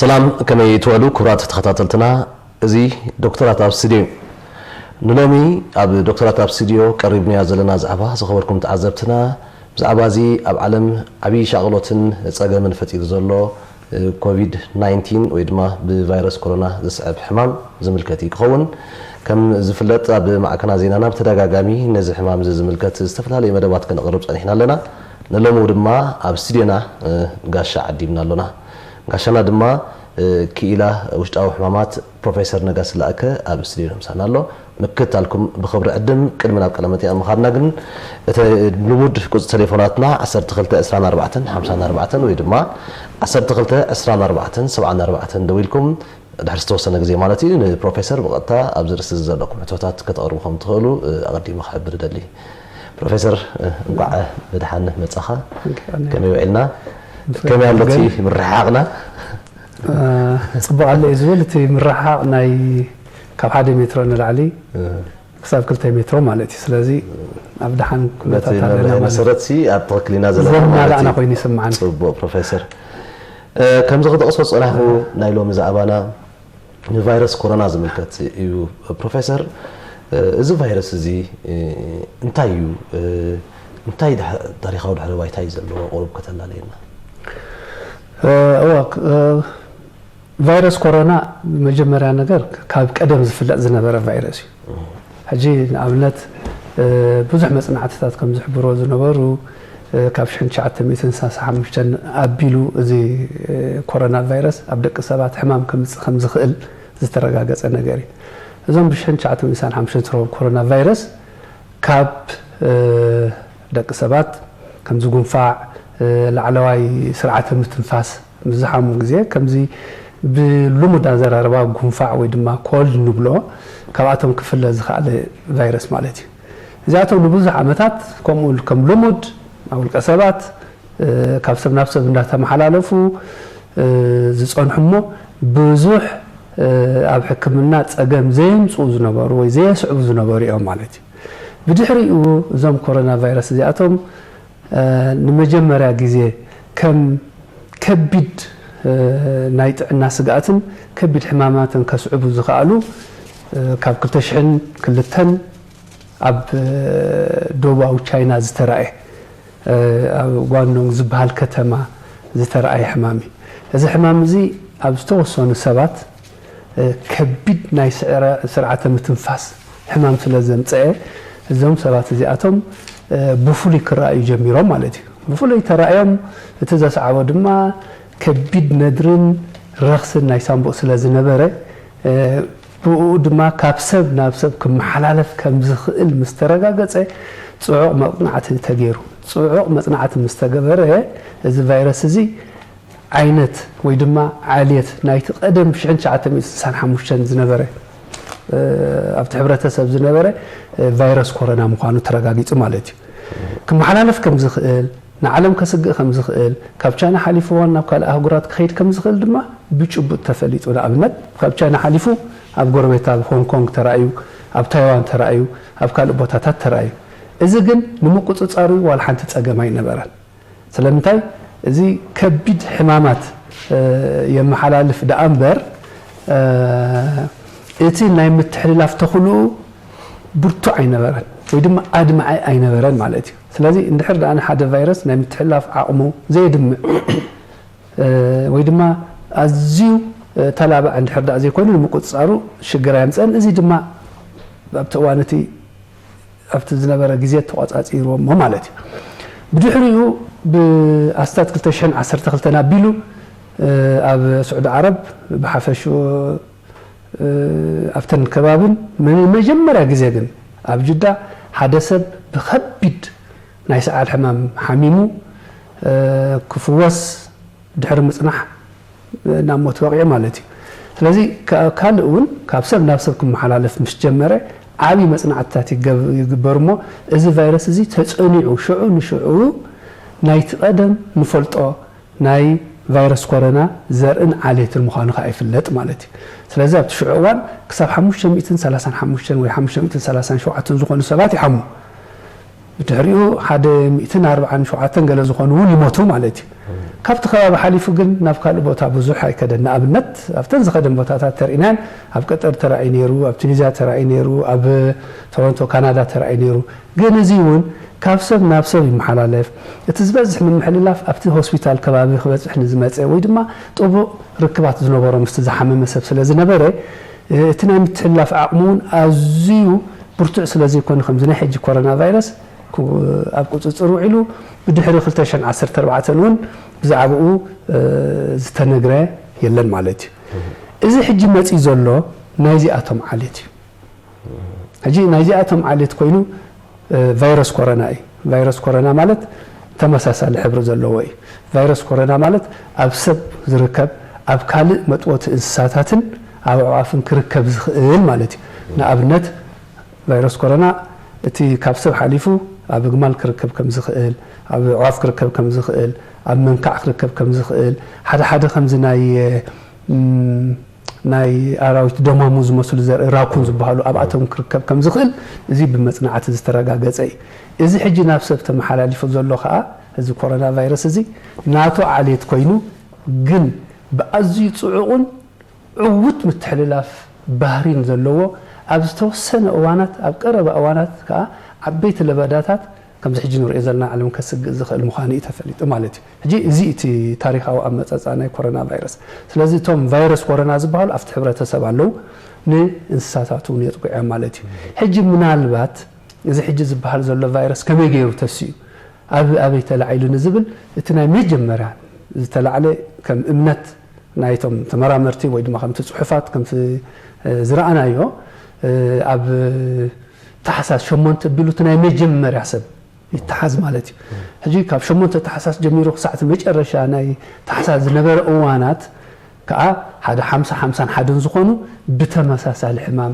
ሰላም፣ ከመይ ትውዕሉ ክቡራት ተኸታተልትና? እዚ ዶክተራት ኣብ ስቱድዮ እዩ። ንሎሚ ኣብ ዶክተራት ኣብ ስቱድዮ ቀሪብናዮ ዘለና ዛዕባ፣ ዝኸበርኩም ተዓዘብትና፣ ብዛዕባ እዚ ኣብ ዓለም ዓብዪ ሻቕሎትን ጸገምን ፈጢሩ ዘሎ ኮቪድ ናይንቲን ወይ ድማ ብቫይረስ ኮሮና ዝስዕብ ሕማም ዝምልከት እዩ ክኸውን። ከም ዝፍለጥ፣ ኣብ ማዕከና ዜናና ብተደጋጋሚ ነዚ ሕማም እዚ ዝምልከት ዝተፈላለዩ መደባት ከነቕርብ ጸኒሕና ኣለና። ንሎሚ ድማ ኣብ ስቱድዮና፣ እ፣ ጋሻ ዓዲምና ኣሎና። ጋሻና ድማ፣ እ፣ ክኢላ ውሽጣዊ ሕማማት ፕሮፌሰር ነጋሲ ለኣከ ኣብ ስቱድዮና ምሳና ኣሎ። ምክትታልኩም ብኽብሪ ዕድም። ቅድሚ ናብ ቃለ መጠይቕ ምኻድና ግን፣ እቲ ልሙድ ቁጽሪ ቴሌፎናትና ዓሰርተ ክልተ ዕስራን ኣርባዕተን ሓምሳን ኣርባዕተን ወይ ድማ ዓሰርተ ክልተ ዕስራን ኣርባዕተን ሰብዓን ኣርባዕተን ደዊልኩም ድሕሪ ዝተወሰነ ግዜ ማለት እዩ ንፕሮፌሰር ብቐጥታ ኣብዚ ርእሲ ዘለኩም ሕቶታት ከተቕርቡ ከም ትኽእሉ፣ እ፣ ኣቐዲመ ክሕብር እደሊ። ፕሮፌሰር፣ እ፣ እንቋዕ ብድሓን መጻኻ። እንኳዕ ከመይ ውዒልና? እንኳዕ ከመይ ኣሎ እቲ ይመስገን። ምርሕሓቕና? እ፣ ጽቡቕ ኣሎ እዩ ዝብል። እቲ ምርሕሓቕ ናይ ካብ ሓደ ሜትሮ ንላዕሊ እ። ክሳብ ክልተ ሜትሮ ማለት እዩ። ስለዚ ኣብ ደሓን ኩነታት በቲ ኣለና መምርሒ ማለት እዩ። መሰረት ሲ ኣብ ትኽክል ኢና ዘለና ማለት ዘማላእና እዩ። ኮይኑ ይስምዓኒ። ጽቡቕ ፕሮፌሰር። እ፣ ከምዚ ክጠቕሶ ዝጸናሕኩ ናይ ሎሚ ዛዕባና ንቫይረስ ኮሮና ዝምልከት እዩ። ፕሮፌሰር፣ እ፣ እዚ ቫይረስ እዚ፣ እ፣ እንታይ እዩ? እ፣ እንታይ ድሕ-፣ ታሪኻዊ ድሕረ ባይታ እዩ ዘለዎ? ቁሩብ ከተላለየና። እ፣ እዋ፣ ክ-፣ እ፣ ቫይረስ ኮሮና መጀመርያ ነገር ካብ ቀደም ዝፍለጥ ዝነበረ ቫይረስ እዩ። ሕጂ ንኣብነት፣ እ፣ ብዙሕ መጽናዕትታት ከም ዝሕብሮ ዝነበሩ፣ እ፣ ካብ ሽሕን ትሽዓተ ሚእትን ሰላሳን ሓሙሽተን ኣቢሉ እዚ፣ እ፣ ኮሮና ቫይረስ ኣብ ደቂ ሰባት ሕማም ከምጽእ ከም ዝኽእል ዝተረጋገጸ ነገር እዩ። እዞም ብሽሕን ትሽዓተ ሚእትን ሰላሳን ሓሙሽተን ዝረኸቡ ኮሮና ቫይረስ ካብ፣ እ፣ ደቂ ሰባት ከምዚ ጉንፋዕ፣ እ፣ ላዕለዋይ ስርዓተ ምትንፋስ ምስ ዝሓሙ ግዜ ከምዚ ብልሙድ ኣዘራርባ ጉንፋዕ ወይ ድማ ኮልድ ንብሎ ካብኣቶም ክፍለ ዝኸኣለ ቫይረስ ማለት እዩ። እዚኣቶም ንብዙሕ ዓመታት ከምኡ ከም ልሙድ ኣብ ውልቀ ሰባት፣ እ፣ ካብ ሰብ ናብ ሰብ እንዳተመሓላለፉ፣ እ፣ ዝጸንሑ እሞ ብዙሕ፣ እ፣ ኣብ ሕክምና ጸገም ዘየምጽኡ ዝነበሩ ወይ ዘየስዕቡ ዝነበሩ እዮም ማለት እዩ። ብድሕሪኡ እዞም ኮሮና ቫይረስ እዚኣቶም፣ እ፣ ንመጀመርያ ግዜ ከም ከቢድ፣ እ፣ ናይ ጥዕና ስግኣትን ከቢድ ሕማማትን ከስዕቡ ዝኸኣሉ፣ እ፣ ካብ ክልተ ሽሕን ክልተን ኣብ፣ እ፣ ደቡባዊ ቻይና ዝተራእየ፣ እ፣ ኣብ ጓንዶንግ ዝበሃል ከተማ ዝተራእየ ሕማም እዩ። እዚ ሕማም እዚ ኣብ ዝተወሰኑ ሰባት፣ እ፣ ከቢድ ናይ ስዕረ-፣ ስርዓተ ምትንፋስ ሕማም ስለ ዘምጸአ፣ እዞም ሰባት እዚኣቶም፣ እ፣ ብፍሉይ ክረኣዩ ጀሚሮም ማለት እዩ። ብፍሉይ ተራእዮም፣ እቲ ዘስዓቦ ድማ ከቢድ ነድርን ረኽስን ናይ ሳንቡእ ስለ ዝነበረ፣ እ፣ ብኡ ድማ ካብ ሰብ ናብ ሰብ ክመሓላለፍ ከም ዝኽእል ምስ ተረጋገጸ፣ ጽዑቕ መጽናዕቲ ተገይሩ። ጽዑቕ መጽናዕቲ ምስ ተገበረ፣ እዚ ቫይረስ እዚ ዓይነት ወይ ድማ ዓልየት ናይቲ ቀደም ሽሕን ትሽዓተ ሚእትን ስሳን ሓሙሽተን ዝነበረ፣ እ፣ ኣብቲ ሕብረተሰብ ዝነበረ፣ እ፣ ቫይረስ ኮሮና ምዃኑ ተረጋጊጹ ማለት እዩ። ክመሓላለፍ ከም ዝኽእል፣ ንዓለም ከስግእ ከም ዝኽእል፣ ካብ ቻይና ሓሊፉ እውን ናብ ካልእ ኣህጉራት ክኸይድ ከም ዝኽእል ድማ ብጭቡጥ ተፈሊጡ። ንኣብነት፣ ካብ ቻይና ሓሊፉ ኣብ ጎረቤት ኣብ ሆንግ ኮንግ ተራእዩ፣ ኣብ ታይዋን ተራእዩ፣ ኣብ ካልእ ቦታታት ተራእዩ። እዚ ግን ንምቁጽጻሩ ዋላ ሓንቲ ጸገም ኣይነበረን። ስለምንታይ? እዚ ከቢድ ሕማማት፣ እ፣ የመሓላልፍ ደኣ እምበር፣ እ፣ እቲ ናይ ምትሕልላፍ ተኽእሎኡ ብርቱዕ ኣይነበረን ወይ ድማ ኣድማዒ ኣይነበረን ማለት እዩ። ስለዚ እንድሕር ደኣ ንሓደ ቫይረስ ናይ ምትሕልላፍ ዓቕሙ ዘየድምዕ፣ እ፣ ወይ ድማ ኣዝዩ፣ እ፣ ተላባዒ እንድሕር ደኣ ዘይኮይኑ ንምቁጽጻሩ ሽግር ኣየምጽአን። እዚ ድማ ኣብቲ እዋን እቲ ኣብቲ ዝነበረ ግዜ ተቖጻጺርዎሞ ማለት እዩ። ብድሕሪኡ ብኣስታት ክልተ ሽሕን ዓሰርተ ክልተን ኣቢሉ፣ እ፣ ኣብ ስዑዲ ዓረብ ብሓፈሽኡ፣ እ፣ ኣብተን ከባብን ንመጀመርያ ግዜ ግን ኣብ ጅዳ ሓደ ሰብ ብኸቢድ ናይ ሰዓል ሕማም ሓሚሙ፣ እ፣ ክፍወስ ድሕሪ ምጽናሕ ናብ ሞት በቒዑ ማለት እዩ። ስለዚ ካ-፣ ካልእ እውን ካብ ሰብ ናብ ሰብ ክመሓላለፍ ምስ ጀመረ ዓብዪ መጽናዕትታት ይገብ-፣ ይግበር እሞ እዚ ቫይረስ እዚ ተጸኒዑ ሽዑ ንሽዑ ናይቲ ቀደም ንፈልጦ ናይ ቫይረስ ኮሮና ዘርእን ዓሌትን ምዃኑ ከኣ ይፍለጥ ማለት እዩ። ስለዚ ኣብቲ ሽዑ እዋን ክሳብ ሓሙሽተ ሚእትን ሰላሳን ሓሙሽተን ወይ ሓሙሽተ ሚእትን ሰላሳን ሸውዓተን ዝኾኑ ሰባት ይሓሙ። ብድሕሪኡ ሓደ ሚእትን ኣርባዓን ሸውዓተን ገለ ዝኾኑ እውን ይሞቱ ማለት እዩ። ካብቲ ከባቢ ሓሊፉ ግን ናብ ካልእ ቦታ ብዙሕ ኣይከደን። ንኣብነት ኣብተን ዝኸደን ቦታታት ተርኢናን ኣብ ቀጠር ተራእዩ ነይሩ፣ ኣብ ቱኒዝያ ተራእዩ ነይሩ፣ ኣብ ቶሮንቶ ካናዳ ተራእዩ ነይሩ። ግን እዚ እውን ካብ ሰብ ናብ ሰብ ይመሓላለፍ። እቲ ዝበዝሕ ምምሕልላፍ ኣብቲ ሆስፒታል ከባቢ ክበፅሕ ንዝመፀ ወይ ድማ ጥቡቕ ርክባት ዝነበሮ ምስቲ ዝሓመመ ሰብ ስለ ዝነበረ እቲ ናይ ምትሕልላፍ ዓቕሙ እውን ኣዝዩ ብርቱዕ ስለ ዘይኮነ ከምዚ ናይ ሕጂ ኮሮና ቫይረስ ኣብ ቁፅፅር ውዒሉ ብድሕሪ ክልተ ሽሕን ዓሰርተ ኣርባዕተን እውን ብዛዕባኡ ዝተነግረ የለን ማለት እዩ። እዚ ሕጂ መፂኡ ዘሎ ናይዚኣቶም ዓሌት እዩ። ሕጂ ናይዚኣቶም ዓሌት ኮይኑ ቫይረስ ኮረና እዩ። ቫይረስ ኮረና ማለት ተመሳሳሊ ሕብሪ ዘለዎ እዩ። ቫይረስ ኮረና ማለት ኣብ ሰብ ዝርከብ ኣብ ካልእ መጥወቲ እንስሳታትን ኣብ ኣዕዋፍን ክርከብ ዝኽእል ማለት እዩ። ንኣብነት ቫይረስ ኮረና እቲ ካብ ሰብ ሓሊፉ ኣብ ኣግማል ክርከብ ከም ዝኽእል፣ ኣብ ኣዕዋፍ ክርከብ ከም ዝኽእል፣ ኣብ መንካዕ ክርከብ ከም ዝኽእል፣ ሓደ ሓደ ከምዚ ናይ ናይ ኣራዊት ደማሙ ዝመስሉ ዘርኢ ራኩን ዝበሃሉ ኣብኣቶም ክርከብ ከም ዝኽእል እዚ ብመፅናዕቲ ዝተረጋገፀ እዩ። እዚ ሕጂ ናብ ሰብ ተመሓላሊፉ ዘሎ ከዓ እዚ ኮሮና ቫይረስ እዚ ናቱ ዓሌት ኮይኑ ግን ብኣዝዩ ፅዑቕን ዕዉት ምትሕልላፍ ባህሪን ዘለዎ ኣብ ዝተወሰነ እዋናት ኣብ ቀረባ እዋናት ከዓ ዓበይቲ ለበዳታት ከምዚ ሕጂ ንሪኦ ዘለና ዓለም ከስግእ ዝኽእል ምዃኑ እዩ ተፈሊጡ ማለት እዩ። ሕጂ እዚ እቲ ታሪኻዊ ኣመፃፅኣ ናይ ኮሮና ቫይረስ። ስለዚ እቶም ቫይረስ ኮሮና ዝበሃሉ ኣብቲ ሕብረተሰብ ኣለዉ፣ ንእንስሳታት እውን የጥቅዑ እዮም ማለት እዩ። ሕጂ ምናልባት እዚ ሕጂ ዝበሃል ዘሎ ቫይረስ ከመይ ገይሩ ተስኡ ኣብ ኣበይ ተላዒሉ ንዝብል እቲ ናይ መጀመርያ ዝተላዕለ ከም እምነት ናይቶም ተመራመርቲ ወይ ድማ ከምቲ ፅሑፋት ከምቲ ዝረኣናዮ ኣብ ታሕሳስ ሸሞንተ ቢሉ እቲ ናይ መጀመርያ ሰብ ይተሓዝ ማለት እዩ። ሕጂ ካብ ሸሞንተ ታሕሳስ ጀሚሩ ክሳዕ እቲ መጨረሻ ናይ ታሕሳስ ዝነበረ እዋናት ከዓ ሓደ ሓምሳ ሓምሳን ሓደን ዝኾኑ ብተመሳሳሊ ሕማም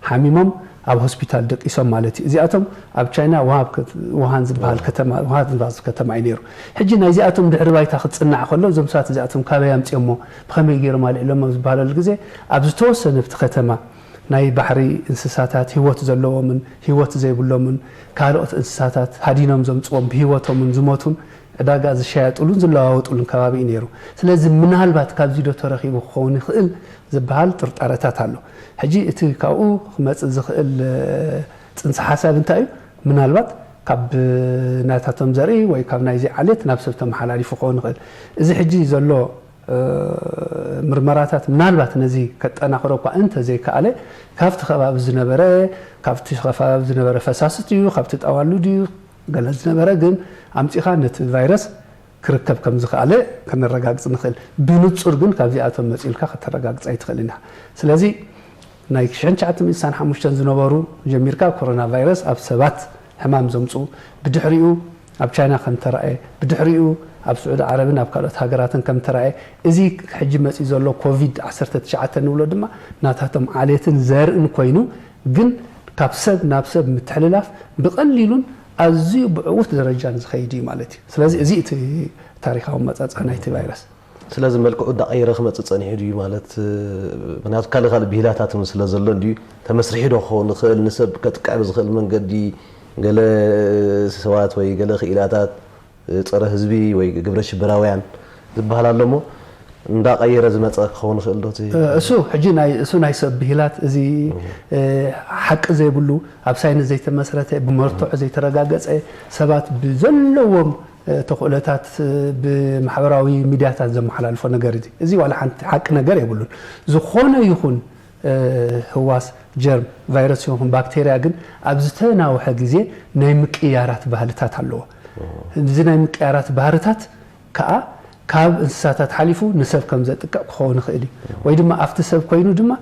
ሓሚሞም ኣብ ሆስፒታል ደቂሶም ማለት እዩ። እዚኣቶም ኣብ ቻይና ውሃብ ከት- ውሃን ዝበሃል ከተማ ውሃን ዝበሃል ከተማ እዩ ነይሩ። ሕጂ ናይዚኣቶም ድሕሪ ባይታ ክትጽናዕ ከሎ እዞም ሰባት እዚኣቶም ካበይ ኣምፅኦሞ ብኸመይ ገይሮም ኣልዒሎሞ ዝበሃለሉ ግዜ ኣብ ዝተወሰነ ኣብቲ ከተማ ናይ ባሕሪ እንስሳታት ህይወት ዘለዎምን ህይወት ዘይብሎምን ካልኦት እንስሳታት ሃዲኖም ዘምፅዎም ብህይወቶምን ዝሞቱን ዕዳጋ ዝሸያጥሉን ዝለዋወጥሉን ከባቢ እዩ ነይሩ። ስለዚ ምናልባት ካብዚ ዶ ተረኺቡ ክኸውን ይኽእል ዝበሃል ጥርጣረታት ኣሎ። ሕጂ እቲ ካብኡ ክመፅእ ዝኽእል ፅንሰ ሓሳብ እንታይ እዩ? ምናልባት ካብ ናታቶም ዘርኢ ወይ ካብ ናይዚ ዓሌት ናብ ሰብ ተመሓላሊፉ ክኸውን ይኽእል። እዚ ሕጂ ዘሎ ምርመራታት ምናልባት ነዚ ከጠናኽሮ እኳ እንተዘይከኣለ ካብቲ ከባቢ ዝነበረ ካብቲ ከባቢ ዝነበረ ፈሳሲ ድዩ ካብቲ ጠዋሉ ድዩ ገለ ዝነበረ ግን ኣምፂኻ ነቲ ቫይረስ ክርከብ ከም ዝኸኣለ ከነረጋግፅ ንኽእል። ብንፁር ግን ካብዚኣቶም መፂኡ ኢልካ ከተረጋግፅ ኣይትኽእልን ኢኻ። ስለዚ ናይ ሽሕን ትሽዓተ ሚእትን ስሳን ሓሙሽተን ዝነበሩ ጀሚርካ ኮሮና ቫይረስ ኣብ ሰባት ሕማም ዘምፅኡ ብድሕሪኡ ኣብ ቻይና ከም ተራእየ ብድሕሪኡ ኣብ ስዑዲ ዓረብን ኣብ ካልኦት ሃገራትን ከም ተራእየ እዚ ሕጂ መፂኡ ዘሎ ኮቪድ ዓሰርተ ትሽዓተ ንብሎ ድማ ናታቶም ዓሌትን ዘርእን ኮይኑ ግን ካብ ሰብ ናብ ሰብ ምትሕልላፍ ብቐሊሉን ኣዝዩ ብዕዉት ደረጃን ዝኸይድ እዩ ማለት እዩ። ስለዚ እዚ እቲ ታሪኻዊ ኣመፃፅኣ ናይቲ ቫይረስ። ስለዚ መልክዑ እንዳቐየረ ክመፅእ ፀኒሑ ድዩ ማለት ምክንያቱ ካልእ ካልእ ብሂላታት እውን ስለ ዘሎ እንድዩ ተመስሪሑ ዶ ክኸውን ይኽእል ንሰብ ከጥቅዕ ብዝኽእል መንገዲ ገለ ሰባት ወይ ገለ ክኢላታት ፀረ ህዝቢ ወይ ግብረ ሽበራውያን ዝበሃል ኣሎ እሞ እንዳቐየረ ዝመፀ ክኸውን ይኽእል ዶ እቲ እሱ ሕጂ ናይ እሱ ናይ ሰብ ብሂላት እዚ ሓቂ ዘይብሉ ኣብ ሳይንስ ዘይተመስረተ ብመርትዖ ዘይተረጋገፀ ሰባት ብዘለዎም ተኽእሎታት ብማሕበራዊ ሚድያታት ዘመሓላልፎ ነገር እዚ እዚ ዋላ ሓንቲ ሓቂ ነገር የብሉን ዝኾነ ይኹን ህዋስ ጀርም ቫይረስ ይኹን ባክቴርያ ግን ኣብ ዝተናውሐ ግዜ ናይ ምቅያራት ባህልታት ኣለዎ እዚ ናይ ምቅያራት ባህርታት ከዓ ካብ እንስሳታት ሓሊፉ ንሰብ ከም ዘጥቅዕ ክኸውን ይኽእል እዩ ወይ ድማ ኣብቲ ሰብ ኮይኑ ድማ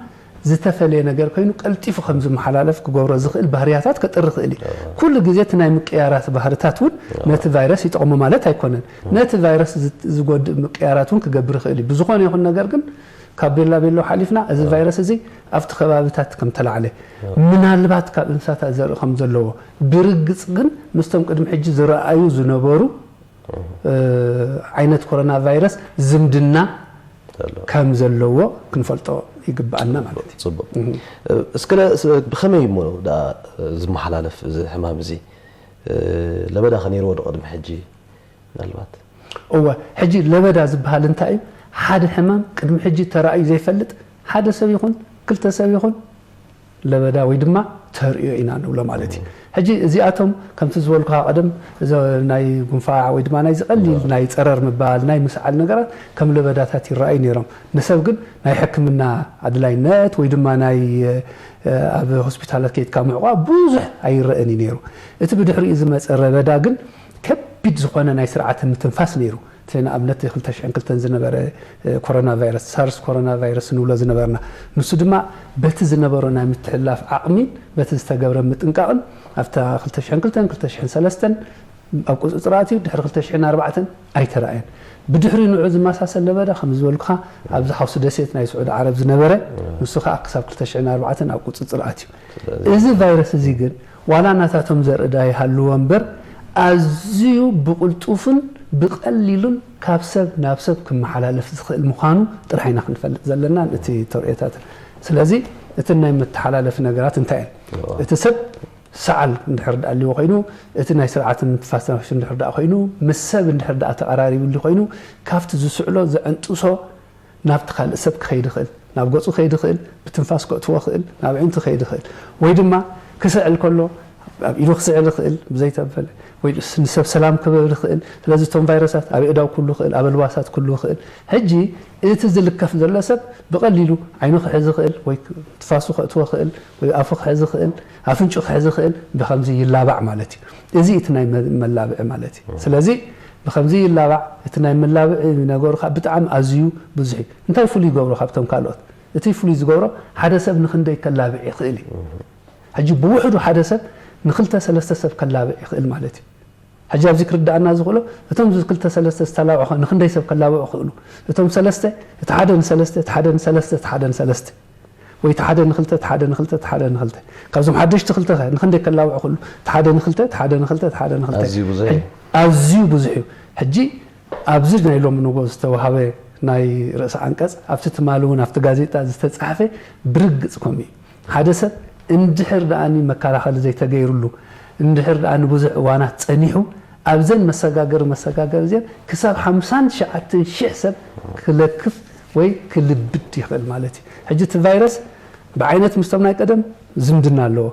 ዝተፈለየ ነገር ኮይኑ ቀልጢፉ ከም ዝመሓላለፍ ክገብሮ ዝኽእል ባህርያታት ከጥሪ ይኽእል እዩ። ኩሉ ግዜ እቲ ናይ ምቅያራት ባህርታት እውን ነቲ ቫይረስ ይጠቕሞ ማለት ኣይኮነን። ነቲ ቫይረስ ዝጎድእ ምቅያራት እውን ክገብር ይኽእል እዩ። ብዝኾነ ይኹን ነገር ግን ካብ ቤላ ቤሎ ሓሊፍና እዚ ቫይረስ እዚ ኣብቲ ከባብታት ከም ተላዕለ ምናልባት ካብ እንስሳታት ዘርኢ ከም ዘለዎ ብርግፅ ግን ምስቶም ቅድሚ ሕጂ ዝረኣዩ ዝነበሩ ዓይነት ኮሮና ቫይረስ ዝምድና ከም ዘለዎ ክንፈልጦ ይግብኣና ማለት እዩ። ፅቡቅ። እስከ ብኸመይ እሞ ደኣ ዝመሓላለፍ እዚ ሕማም እዚ? ለበዳ ከ ነይርዎ ዶ ቅድሚ ሕጂ? ምናልባት እወ፣ ሕጂ ለበዳ ዝበሃል እንታይ እዩ? ሓደ ሕማም ቅድሚ ሕጂ ተራእዩ ዘይፈልጥ፣ ሓደ ሰብ ይኹን ክልተ ሰብ ይኹን ለበዳ ወይ ድማ ተርእዮ ኢና ንብሎ ማለት እዩ። ሕጂ እዚኣቶም ከምቲ ዝበልኩኻ ቀደም፣ እዚ ናይ ጉንፋዕ ወይ ድማ ናይ ዝቐሊል ናይ ጸረር ምባል፣ ናይ ምስዓል ነገራት ከም ለበዳታት ይረኣዩ ነይሮም። ንሰብ ግን ናይ ሕክምና ኣድላይነት ወይ ድማ ናይ ኣብ ሆስፒታላት ከይድካ ምዕቋብ ብዙሕ ኣይረእን እዩ ነይሩ። እቲ ብድሕሪኡ ዝመፀ ረበዳ ግን ከቢድ ዝኾነ ናይ ስርዓተ ምትንፋስ ነይሩ። እቲ ንኣብነት ክልተ ሽሕን ክልተን ዝነበረ ኮሮና ቫይረስ፣ ሳርስ ኮሮና ቫይረስ ንብሎ ዝነበርና፣ ንሱ ድማ በቲ ዝነበሮ ናይ ምትሕልላፍ ዓቕሚን በቲ ዝተገብረ ምጥንቃቕን ኣብታ ክልተ ሽሕን ክልተን ክልተ ሽሕን ሰለስተን ኣብ ቁፅፅር ኣትዩ፣ ድሕሪ ክልተ ሽሕን ኣርባዕተን ኣይተራእየን። ብድሕሪኡ ንዑ ዝመሳሰል ለበዳ ከም ዝበልኩኻ ኣብዚ ሓውሲ ደሴት ናይ ስዑዲ ዓረብ ዝነበረ፣ ንሱ ከዓ ክሳብ ክልተ ሽሕን ኣርባዕተን ኣብ ቁፅፅር ኣትዩ። እዚ ቫይረስ እዚ ግን ዋላ ናታቶም ዘርኢ ዳ ይሃልዎ እምበር፣ ኣዝዩ ብቕልጡፍን ብቐሊሉን ካብ ሰብ ናብ ሰብ ክመሓላለፍ ዝኽእል ምዃኑ ጥራሕ ኢና ክንፈልጥ ዘለናን እቲ ተርእዮታትን። ስለዚ እቲ ናይ መተሓላለፊ ነገራት እንታይ እየን? እቲ ሰብ ሰዓል እንድሕር ደኣ ኣልዎ ኮይኑ፣ እቲ ናይ ስርዓት ምትንፋስ እንድሕር ደኣ ኮይኑ፣ ምስ ሰብ እንድሕር ደኣ ተቐራሪብሉ ኮይኑ፣ ካብቲ ዝስዕሎ ዘዕንጥሶ ናብቲ ካልእ ሰብ ክኸይድ ይኽእል፣ ናብ ገጹ ክኸይድ ይኽእል፣ ብትንፋስ ከእትዎ ይኽእል፣ ናብ ኣዒንቱ ክኸይድ ይኽእል፣ ወይ ድማ ክስዕል ከሎ ኣብ ኢዱ ክስዕል ይኽእል ብዘይተበለ፣ ወይ ንሰብ ሰላም ክብል ይኽእል። ስለዚ እቶም ቫይረሳት ኣብ ኣእዳው ክህሉ ይኽእል፣ ኣብ ኣልባሳት ክህሉ ይኽእል። ሕጂ እቲ ዝልከፍ ዘሎ ሰብ ብቐሊሉ ዓይኑ ክሕዝ ይኽእል፣ ወይ ትንፋሱ ከእትዎ ይኽእል፣ ወይ ኣፉ ክሕዝ ይኽእል፣ ኣፍንጭኡ ክሕዝ ይኽእል፣ ብኸምዚ ይላባዕ ማለት እዩ። እዚ እቲ ናይ መ- መላብዒ ማለት እዩ። ስለዚ ብኸምዚ ይላባዕ፣ እቲ ናይ መላብዒ ነገሩ ከዓ ብጣዕሚ ኣዝዩ ብዙሕ እዩ። እንታይ ፍሉይ ይገብሮ ካብቶም ካልኦት? እቲ ፍሉይ ዝገብሮ ሓደ ሰብ ንኽንደይ ከላብዕ ይኽእል እዩ። ሕጂ ብውሕዱ ሓደ ሰብ ንኽልተ ሰለስተ ሰብ ከላብዕ ይኽእል ማለት እዩ። ሕጂ ኣብዚ ክርድኣና ዝኽእሎ እቶም ዝ- ክልተ ሰለስተ ዝተላብዑ ኸ ንኽንደይ ሰብ ከላብዑ ይኽእሉ? እቶም ሰለስተ፣ እቲ ሓደ ንሰለስተ፣ እቲ ሓደ ንሰለስተ፣ እቲ ሓደ ንሰለስተ፣ ወይ እቲ ሓደ ንኽልተ፣ እቲ ሓደ ንኽልተ፣ እቲ ሓደ ንኽልተ። ካብዞም ሓደሽቲ ክልተ ኸ ንኽንደይ ከላብዑ ይኽእሉ? እቲ ሓደ ንኽልተ፣ እቲ ሓደ ንኽልተ፣ እቲ ሓደ ንኽልተ። ኣዝዩ ብዙሕ እዩ። ሕጂ ኣዝዩ ብዙሕ እዩ። ሕጂ ኣብዚ ናይ ሎሚ ንጎ ዝተዋህበ ናይ ርእሰ ዓንቀጽ ኣብቲ ትማሊ እውን ኣብቲ ጋዜጣ ዝተጻሕፈ ብርግጽ ከምኡ እዩ። ሓደ ሰብ እንድሕር ደኣ መከላኸሊ ዘይተገይሩሉ፣ እንድሕር ደኣ ንብዙሕ እዋናት ጸኒሑ፣ ኣብዘን መሰጋገሪ መሰጋገሪ እዚአን ክሳብ ሓምሳን ትሽዓተን ሽሕ ሰብ ክለክፍ ወይ ክልብድ ይኽእል ማለት እዩ። ሕጂ እቲ ቫይረስ ብዓይነት ምስቶም ናይ ቀደም ዝምድና ኣለዎ።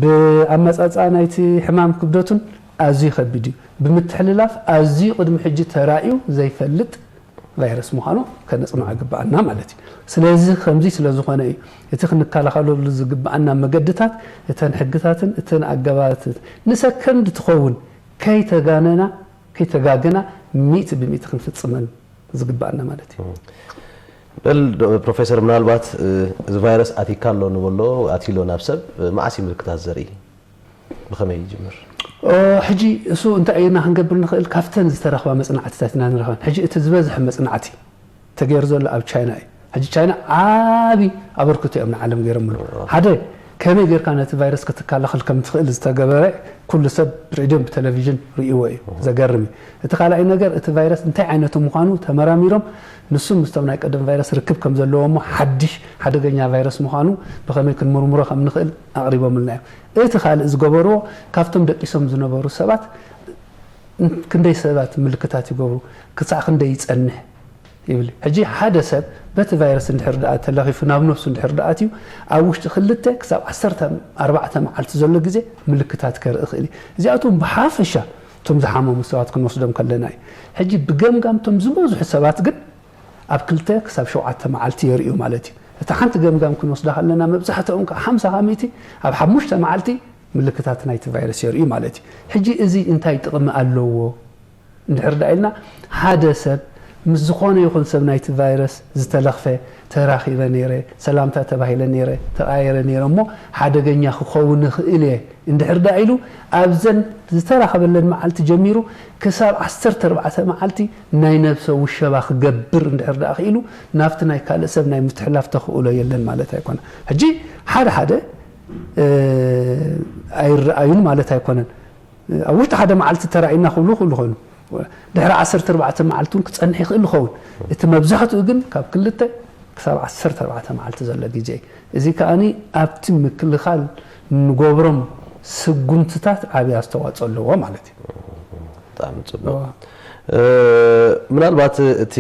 ብኣመጻጽኣ ናይቲ ሕማም ክብደቱን ኣዝዩ ከቢድ እዩ። ብምትሕልላፍ ኣዝዩ ቅድሚ ሕጂ ተራእዩ ዘይፈልጥ ቫይረስ ምዃኑ ከነጽንዖ ይግብኣና ማለት እዩ። ስለዚ ከምዚ ስለ ዝኾነ እዩ እቲ ክንከላኸለሉ ዝግብኣና መገድታት፣ እተን ሕግታትን እተን ኣገባባትን ንሰከንድ ትኸውን ከይተጋነና ከይተጋገና ሚእቲ ብሚእቲ ክንፍጽመን ዝግብኣና ማለት እዩ። በል ዶ- ፕሮፌሰር፣ ምናልባት እ፣ እዚ ቫይረስ ኣቲካ ኣሎ ንበሎ ኣትሎ ናብ ሰብ እ፣ መዓስ እዩ ምልክታት ዘርኢ? ብኸመይ ይጅምር? ኦ፣ ሕጂ እሱ እንታይ ኢና ክንገብር ንኽእል? ካብተን ዝተረኽባ መጽናዕትታት ኢና ንረኽበን። ሕጂ እቲ ዝበዝሐ መጽናዕቲ ተገይሩ ዘሎ ኣብ ቻይና እዩ። ሕጂ ቻይና ዓቢ ኣበርክቶ እዮም ንዓለም ገይሮምሉ። ሓደ ከመይ ጌርካ ነቲ ቫይረስ ክትከላኸል ከም ትኽእል ዝተገበረ ኩሉ ሰብ ብሬድዮን ብቴሌቪዥን ርእይዎ እዩ። ዘገርም እዩ። እቲ ካልኣይ ነገር እቲ ቫይረስ እንታይ ዓይነቱ ምዃኑ ተመራሚሮም ንሱ ምስቶም ናይ ቀደም ቫይረስ ርክብ ከም ዘለዎ እሞ ሓድሽ ሓደገኛ ቫይረስ ምዃኑ ብኸመይ ክንምርምሮ ከም ንኽእል ኣቕሪቦምልና እዮም። እቲ ካልእ ዝገበርዎ ካብቶም ደቂሶም ዝነበሩ ሰባት ክንደይ ሰባት ምልክታት ይገብሩ፣ ክሳዕ ክንደይ ይጸንሕ ይብል። ሕጂ ሓደ ሰብ በቲ ቫይረስ እንድሕር ደኣ ተለኺፉ ናብ ነፍሱ እንድሕር ደኣ ኣትዩ ኣብ ውሽጢ ክልተ ክሳብ ዓሰርተ ኣርባዕተ መዓልቲ ዘሎ ግዜ ምልክታት ከርኢ ይኽእል እዩ። እዚኣቶም ብሓፈሻ እቶም ዝሓመሙ ሰባት ክንወስዶም ከለና እዩ። ሕጂ ብገምጋም እቶም ዝበዝሑ ሰባት ግን ኣብ ክልተ ክሳብ ሸውዓተ መዓልቲ የርእዩ ማለት እዩ። እታ ሓንቲ ገምጋም ክንወስዳ ከለና መብዛሕትኦም ከዓ ሓምሳ ካብ ሚእቲ ኣብ ሓሙሽተ መዓልቲ ምልክታት ናይቲ ቫይረስ የርእዩ ማለት እዩ። ሕጂ እዚ እንታይ ጥቕሚ ኣለዎ እንድሕር ደኣ ኢልና ሓደ ሰብ ምስ ዝኾነ ይኹን ሰብ ናይቲ ቫይረስ ዝተለኽፈ ተራኺበ ነይረ፣ ሰላምታ ተባሂለ ነይረ፣ ተቐያየረ ነይረ እሞ ሓደገኛ ክኸውን ይኽእል እየ እንድሕር ደኣ ኢሉ ኣብዘን ዝተራኸበለን መዓልቲ ጀሚሩ ክሳብ ዓሰርተ ኣርባዕተ መዓልቲ ናይ ነብሰ ውሸባ ክገብር እንድሕር ደኣ ክኢሉ ናብቲ ናይ ካልእ ሰብ ናይ ምትሕላፍ ተኽእሎ የለን ማለት ኣይኮነን። ሕጂ ሓደ ሓደ እ፣ ኣይረኣዩን ማለት ኣይኮነን። ኣብ ውሽጢ ሓደ መዓልቲ ተራእዩና ክብሉ ክብሉ ይኾኑ። ድሕሪ ዓሰርተ ኣርባዕተ መዓልቲ እውን ክጸንሕ ይኽእል ይኸውን። እቲ መብዛሕትኡ ግን ካብ ክልተ ክሳብ ዓሰርተ ኣርባዕተ መዓልቲ ዘሎ ግዜ እዩ። እዚ ከኣ ኣብቲ ምክልኻል እንገብሮም ስጉምትታት ዓብዪ ኣስተዋፅኦ ኣለዎ ማለት እዩ። ብጣዕሚ ፅቡቅ። ምናልባት እቲ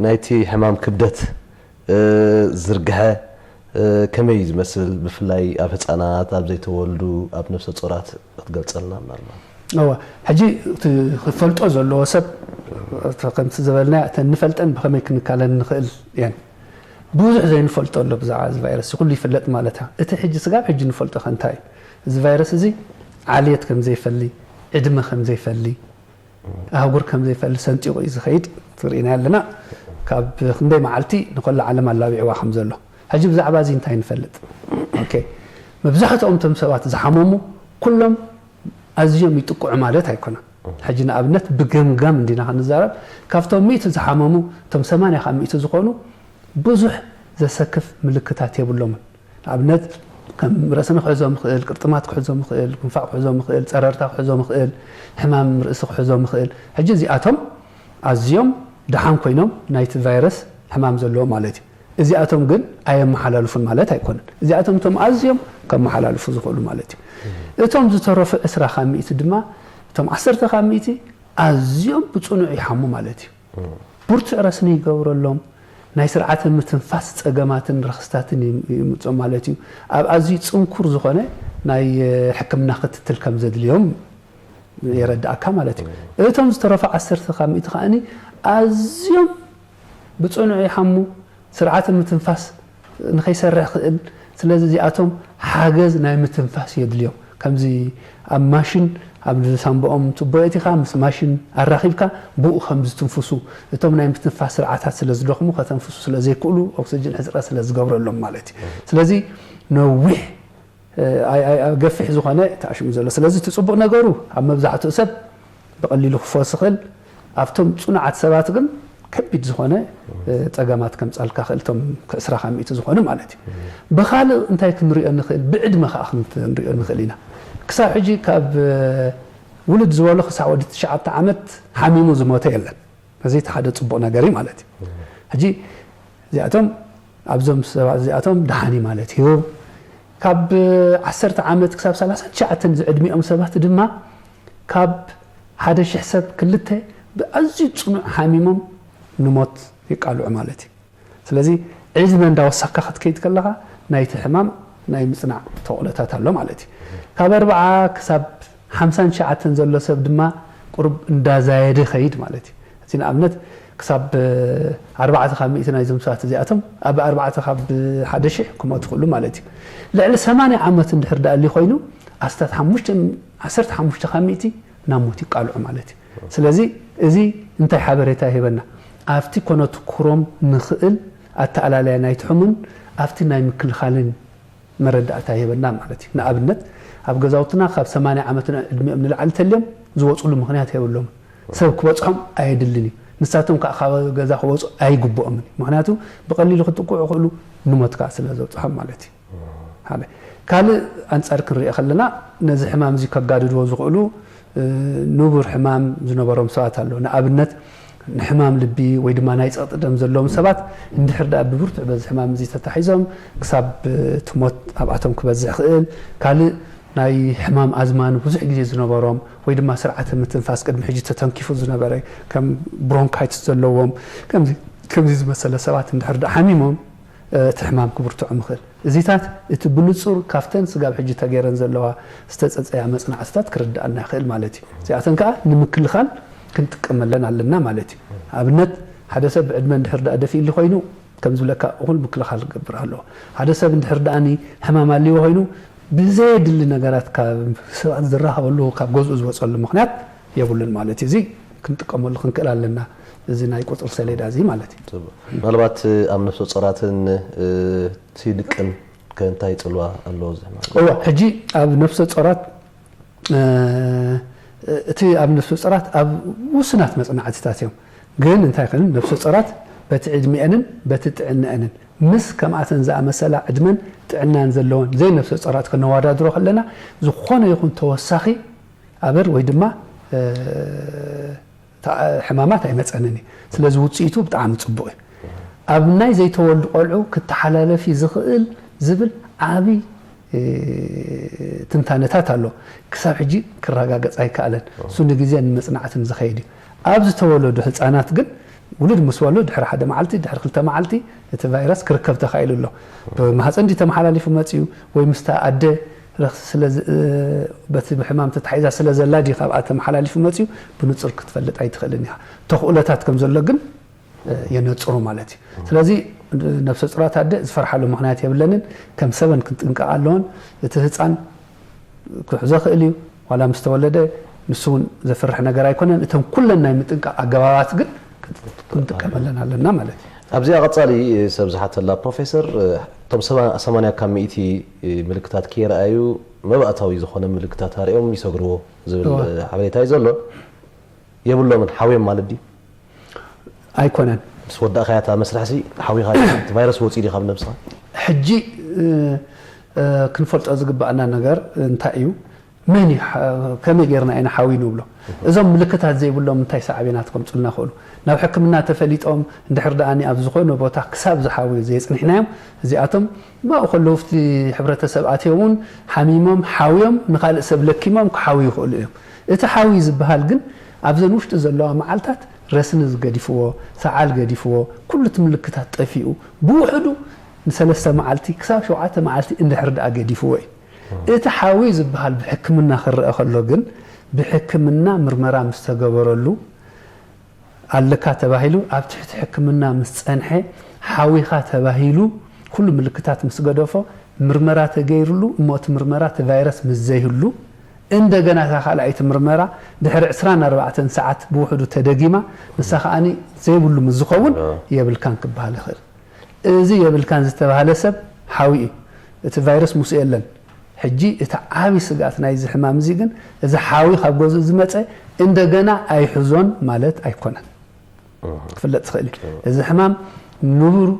ናይቲ ሕማም ክብደት ዝርግሐ ከመይ እዩ ዝመስል፣ ብፍላይ ኣብ ህፃናት፣ ኣብ ዘይተወልዱ፣ ኣብ ነፍሰ ጾራት ክትገልፀልና ምናልባት? እወ፣ ሕጂ እቲ ክፈልጦ ዘለዎ ሰብ፣ ከምቲ ዝበልና እተን ንፈልጠን ብኸመይ ክንካለን ንኽእል እየን። ብዙሕ ዘይንፈልጦ ኣሎ ብዛዕባ እዚ ቫይረስ፣ ኩሉ ይፍለጥ ማለት እያ። እቲ ሕጂ ስጋብ ሕጂ ንፈልጦ ከ እንታይ እዩ? እዚ ቫይረስ እዚ ዓልየት ከም ዘይፈሊ፣ ዕድመ ከም ዘይፈሊ፣ ኣህጉር ከም ዘይፈሊ ሰንጢቑ እዩ ዝኸይድ። ትርእና ኣለና፣ ካብ ክንደይ መዓልቲ ንኮላ ዓለም ኣላቢዕዋ ከም ዘሎ። ሕጂ ብዛዕባ እዚ እንታይ ንፈልጥ? ኦኬ፣ መብዛሕትኦም እቶም ሰባት ዝሓመሙ ኩሎም ኣዝዮም ይጥቅዑ ማለት ኣይኮነን። ሕጂ ንኣብነት ብገምጋም እንዲና ክንዛረብ፣ ካብቶም ሚእቲ ዝሓመሙ እቶም ሰማንያ ካብ ሚእቲ ዝኾኑ ብዙሕ ዘሰክፍ ምልክታት የብሎምን። ንኣብነት ከም ርእስና ክሕዞ ምኽእል፣ ቅርጥማት ክሕዞ ምኽእል፣ ጉንፋዕ ክሕዞ ምኽእል፣ ጸረርታ ክሕዞ ምኽእል፣ ሕማም ርእሲ ክሕዞ ምኽእል። ሕጂ እዚኣቶም ኣዝዮም ደሓን ኮይኖም ናይቲ ቫይረስ ሕማም ዘለዎ ማለት እዩ። እዚኣቶም ግን ኣየመሓላልፉን ማለት ኣይኮነን። እዚኣቶም እቶም ኣዝዮም ከመሓላልፉ ዝኽእሉ ማለት እዩ። እቶም ዝተረፉ ዕስራ ካብ ሚእቲ ድማ፣ እቶም ዓሰርተ ካብ ሚእቲ ኣዝዮም ብጽኑዕ ይሓሙ ማለት እዩ። ብርቱዕ ረስኒ ይገብረሎም፣ ናይ ስርዓተ ምትንፋስ ጸገማትን ረኽስታትን ይምጾም ማለት እዩ። ኣብ ኣዝዩ ጽንኩር ዝኾነ ናይ ሕክምና ክትትል ከም ዘድልዮም የረድኣካ ማለት እዩ። እቶም ዝተረፉ ዓሰርተ ካብ ሚእቲ ከኣኒ ኣዝዮም ብጽኑዕ ይሓሙ፣ ስርዓተ ምትንፋስ ንኸይሰርሕ ክእል። ስለዚ እዚኣቶም ሓገዝ ናይ ምትንፋስ የድልዮም። ከምዚ ኣብ ማሽን ኣብ ሳንብኦም ቱቦ የእቲኻ ምስ ማሽን ኣራኺብካ ብኡ ከም ዝትንፍሱ፣ እቶም ናይ ምትንፋስ ስርዓታት ስለ ዝደኽሙ ከተንፍሱ ስለ ዘይክእሉ ኦክስጅን ሕፅረት ስለ ዝገብረሎም ማለት እዩ። ስለዚ ነዊሕ ገፊሕ ዝኾነ ተኣሽሙ ዘሎ። ስለዚ እቲ ፅቡቕ ነገሩ ኣብ መብዛሕትኡ ሰብ ብቐሊሉ ክፈወስ ይኽእል። ኣብቶም ፅኑዓት ሰባት ግን ከቢድ ዝኾነ ፀገማት ከምፃልካ ክእል። እቶም ዕስራ ካብ ሚእቲ ዝኾኑ ማለት እዩ። ብኻልእ እንታይ ክንሪኦ ንኽእል? ብዕድመ ከዓ ክንሪኦ ንኽእል ኢና። ክሳብ ሕጂ ካብ ውልድ ዝበሎ ክሳብ ወዲ ትሽዓተ ዓመት ሓሚሙ ዝሞተ የለን። እዚ እቲ ሓደ ፅቡቕ ነገር እዩ ማለት እዩ። ሕጂ እዚኣቶም ኣብዞም ሰባት እዚኣቶም ደሓን እዩ ማለት እዩ። ካብ ዓሰርተ ዓመት ክሳብ ሰላሳ ትሽዓተ ዝዕድሚኦም ሰባት ድማ ካብ ሓደ ሽሕ ሰብ ክልተ ብኣዝዩ ፅኑዕ ሓሚሞም ንሞት ይቃልዑ ማለት እዩ። ስለዚ ዕድመ እንዳወሰኽካ ክትከይድ ከለኻ ናይቲ ሕማም ናይ ምፅናዕ ተኽእሎታት ኣሎ ማለት እዩ። ካብ ኣርብዓ ክሳብ ሓምሳን ትሽዓተን ዘሎ ሰብ ድማ ቁሩብ እንዳዛየደ ይኸይድ ማለት እዩ። እዚ ንኣብነት ክሳብ ኣርባዕተ ካብ ሚእቲ ናይዞም ሰባት እዚኣቶም ኣብ ኣርባዕተ ካብ ሓደ ሽሕ ክሞቱ ይኽእሉ ማለት እዩ። ልዕሊ ሰማንያ ዓመት እንድሕር ደኣ ኣልዩ ኮይኑ ኣስታት ሓሙሽተ ዓሰርተ ሓሙሽተ ካብ ሚእቲ ናብ ሞት ይቃልዑ ማለት እዩ። ስለዚ እዚ እንታይ ሓበሬታ ይህበና? ኣብቲ ኮነትኩሮም ንኽእል ኣተኣላልያ ናይቲ ሕሙን ኣብቲ ናይ ምክልኻልን መረዳእታ ይህበና ማለት እዩ። ንኣብነት ኣብ ገዛውትና ካብ ሰማንያ ዓመት ዕድሚኦም ንላዕሊ ተልዮም ዝወፅሉ ምኽንያት የብሎም። ሰብ ክበፅሖም ኣየድልን እዩ። ንሳቶም ከዓ ካብ ገዛ ክወፁ ኣይግብኦምን እዩ። ምኽንያቱ ብቐሊሉ ክጥቅዑ ይኽእሉ፣ ንሞት ከዓ ስለ ዘብፅሖም ማለት እዩ። ሓደ ካልእ ኣንፃር ክንሪኦ ከለና ነዚ ሕማም እዚ ከጋድድዎ ዝኽእሉ ንቡር ሕማም ዝነበሮም ሰባት ኣለዉ። ንኣብነት ንሕማም ልቢ ወይ ድማ ናይ ፀቕጢ ደም ዘለዎም ሰባት እንድሕር ደኣ ብብርቱዕ በዚ ሕማም እዚ ተታሒዞም ክሳብ እቲ ሞት ኣብኣቶም ክበዝሕ ይኽእል። ካልእ ናይ ሕማም ኣዝማ ንብዙሕ ግዜ ዝነበሮም ወይ ድማ ስርዓተ ምትንፋስ ቅድሚ ሕጂ ተተንኪፉ ዝነበረ ከም ብሮንካይትስ ዘለዎም ከምዚ ከምዚ ዝመሰለ ሰባት እንድሕር ደኣ ሓሚሞም እቲ ሕማም ክብርትዖም ይኽእል። እዚታት እቲ ብንጹር ካብተን ስጋብ ሕጂ ተገይረን ዘለዋ ዝተጸጸያ መጽናዕትታት ክርድኣና ይኽእል ማለት እዩ። እዚኣተን ከኣ ንምክልኻል ክንጥቀመለን ኣለና ማለት እዩ። ኣብነት ሓደ ሰብ ብዕድመ እንድሕር ደኣ ደፊእሊ ኮይኑ ከም ዝብለካ እኹል ምክልኻል ክገብር ኣለዎ። ሓደ ሰብ እንድሕር ደኣኒ ሕማም ኣልዎ ኮይኑ ብዘየድሊ ነገራት ካብ ሰባት ዝራኸበሉ ካብ ገዝኡ ዝወፀሉ ምኽንያት የብሉን ማለት እዩ። እዚ ክንጥቀመሉ ክንክእል ኣለና። እዚ ናይ ቁፅሪ ሰሌዳ እዚ ማለት እዩ። ምናልባት ኣብ ነፍሰ ጾራትን እቲ ድቅን ከ እንታይ ጽልዋ ኣለዎ እዚ ሕማም? እወ ሕጂ ኣብ ነፍሰ ጾራት እቲ ኣብ ነፍሰ ጾራት ኣብ ውሱናት መጽናዕትታት እዮም። ግን እንታይ ከን ነፍሰ ጾራት በቲ ዕድሚኤንን በቲ ጥዕናኤንን ምስ ከምኣተን ዝኣመሰላ ዕድመን ጥዕናን ዘለወን ዘይነፍሰ ጾራት ከነወዳድሮ ከለና ዝኾነ ይኹን ተወሳኺ ኣበር ወይ ድማ ሕማማት ኣይመፀንን እዩ። ስለዚ ውፅኢቱ ብጣዕሚ ፅቡቅ እዩ። ኣብ ናይ ዘይተወልዱ ቆልዑ ክተሓላለፍ እዩ ዝኽእል ዝብል ዓብይ ትንታነታት ኣሎ። ክሳብ ሕጂ ክረጋገጽ ኣይከኣለን። እሱ ንግዜን ንመጽናዕትን ዝኸይድ እዩ። ኣብ ዝተወለዱ ህጻናት ግን ውሉድ ምስ ወለዱ ድሕሪ ሓደ መዓልቲ፣ ድሕሪ ክልተ መዓልቲ እቲ ቫይረስ ክርከብ ተኻኢሉ ኣሎ። ብማህጸን ድዩ ተመሓላሊፉ መጺኡ ወይ ምስታ ኣደ ረኽሲ ስለ ዝ-፣ በቲ ብሕማም ተታሒዛ ስለ ዘላ ድዩ ካብኣ ተመሓላሊፉ መጺኡ ብንጹር ክትፈልጥ ኣይትኽእልን ኢኻ። ተኽእሎታት ከም ዘሎ ግን የነጽሩ ማለት እዩ። ስለዚ ነብሰ ጹራት ኣደ ዝፈርሓሉ ምኽንያት የብለንን። ከም ሰበን ክንጥንቀቕ ኣለዎን። እቲ ህጻን ክሕዞ ክእል እዩ፣ ዋላ ምስ ተወለደ ንሱ እውን ዘፍርሕ ነገር ኣይኮነን። እተን ኩለን ናይ ምጥንቃቕ ኣገባባት ግን ክንጥቀመለን ኣለና ማለት እዩ። ኣብዚኣ ቀጻሊ ሰብ ዝሓተላ ፕሮፌሰር፣ እቶም ሰባ- ሰማንያ ካብ ሚእቲ ምልክታት ከይረኣዩ መባእታዊ ዝኾነ ምልክታት ኣሪኦም ይሰግርዎ ዝብል እወ። ሓበሬታ እዩ ዘሎ። የብሎምን፣ ሓውዮም ማለት ድዩ? ኣይኮነን። ምስ ወዳእካያ እታ መስርሕሲ ሓዊኻ እቲ ቫይረስ ወፂኡ ድዩ ካብ ነብስኻ? ሕጂ እ፣ እ፣ ክንፈልጦ ዝግባኣና ነገር እንታይ እዩ? መን እዩ ሓ- ከመይ ጌርና ኢና ሓዊ ንብሎ? እዞም ምልክታት ዘይብሎም እንታይ ሳዕቤናት ከምፁልና ይኽእሉ? ናብ ሕክምና ተፈሊጦም እንድሕር ደኣኒ ኣብ ዝኾነ ቦታ ክሳብ ዝሓውዩ ዘየፅኒሕናዮም እዚኣቶም ብኣኡ ከለዉ ኣብቲ ሕብረተሰብ ኣትዮም እውን ሓሚሞም ሓውዮም ንኻልእ ሰብ ለኪሞም ክሓውዩ ይኽእሉ እዮም። እቲ ሓዊ ዝበሃል ግን ኣብዘን ውሽጢ ዘለዋ መዓልታት ረስኒ ገዲፍዎ፣ ሰዓል ገዲፍዎ፣ ኩሉ እቲ ምልክታት ጠፊኡ ብውሕዱ ንሰለስተ መዓልቲ ክሳብ ሸውዓተ መዓልቲ እንድሕር ደኣ ገዲፍዎ እዩ። እቲ ሓዊ ዝበሃል ብሕክምና ክረአ ከሎ ግን ብሕክምና ምርመራ ምስ ተገበረሉ ኣለካ ተባሂሉ ኣብ ትሕቲ ሕክምና ምስ ጸንሐ ሓዊኻ ተባሂሉ ኩሉ ምልክታት ምስ ገደፎ ምርመራ ተገይርሉ እሞ እቲ ምርመራ እቲ ቫይረስ ምስ ዘይህሉ እንደገና እታ ካልኣይቲ ምርመራ ድሕሪ ዕስራን ኣርባዕተን ሰዓት ብውሕዱ ተደጊማ ንሳ ከኣኒ ዘይብሉ ምስ ዝኸውን የብልካን ክበሃል ይኽእል። እዚ የብልካን ዝተባህለ ሰብ ሓዊ እዩ። እቲ ቫይረስ ምስኡ የለን። ሕጂ እቲ ዓቢ ስግኣት ናይዚ ሕማም እዚ ግን እዚ ሓዊ ካብ ገዝኡ ዝመጸ እንደገና ኣይሕዞን ማለት ኣይኮነን። ክፍለጥ ዝኽእል እዩ። እዚ ሕማም ንቡር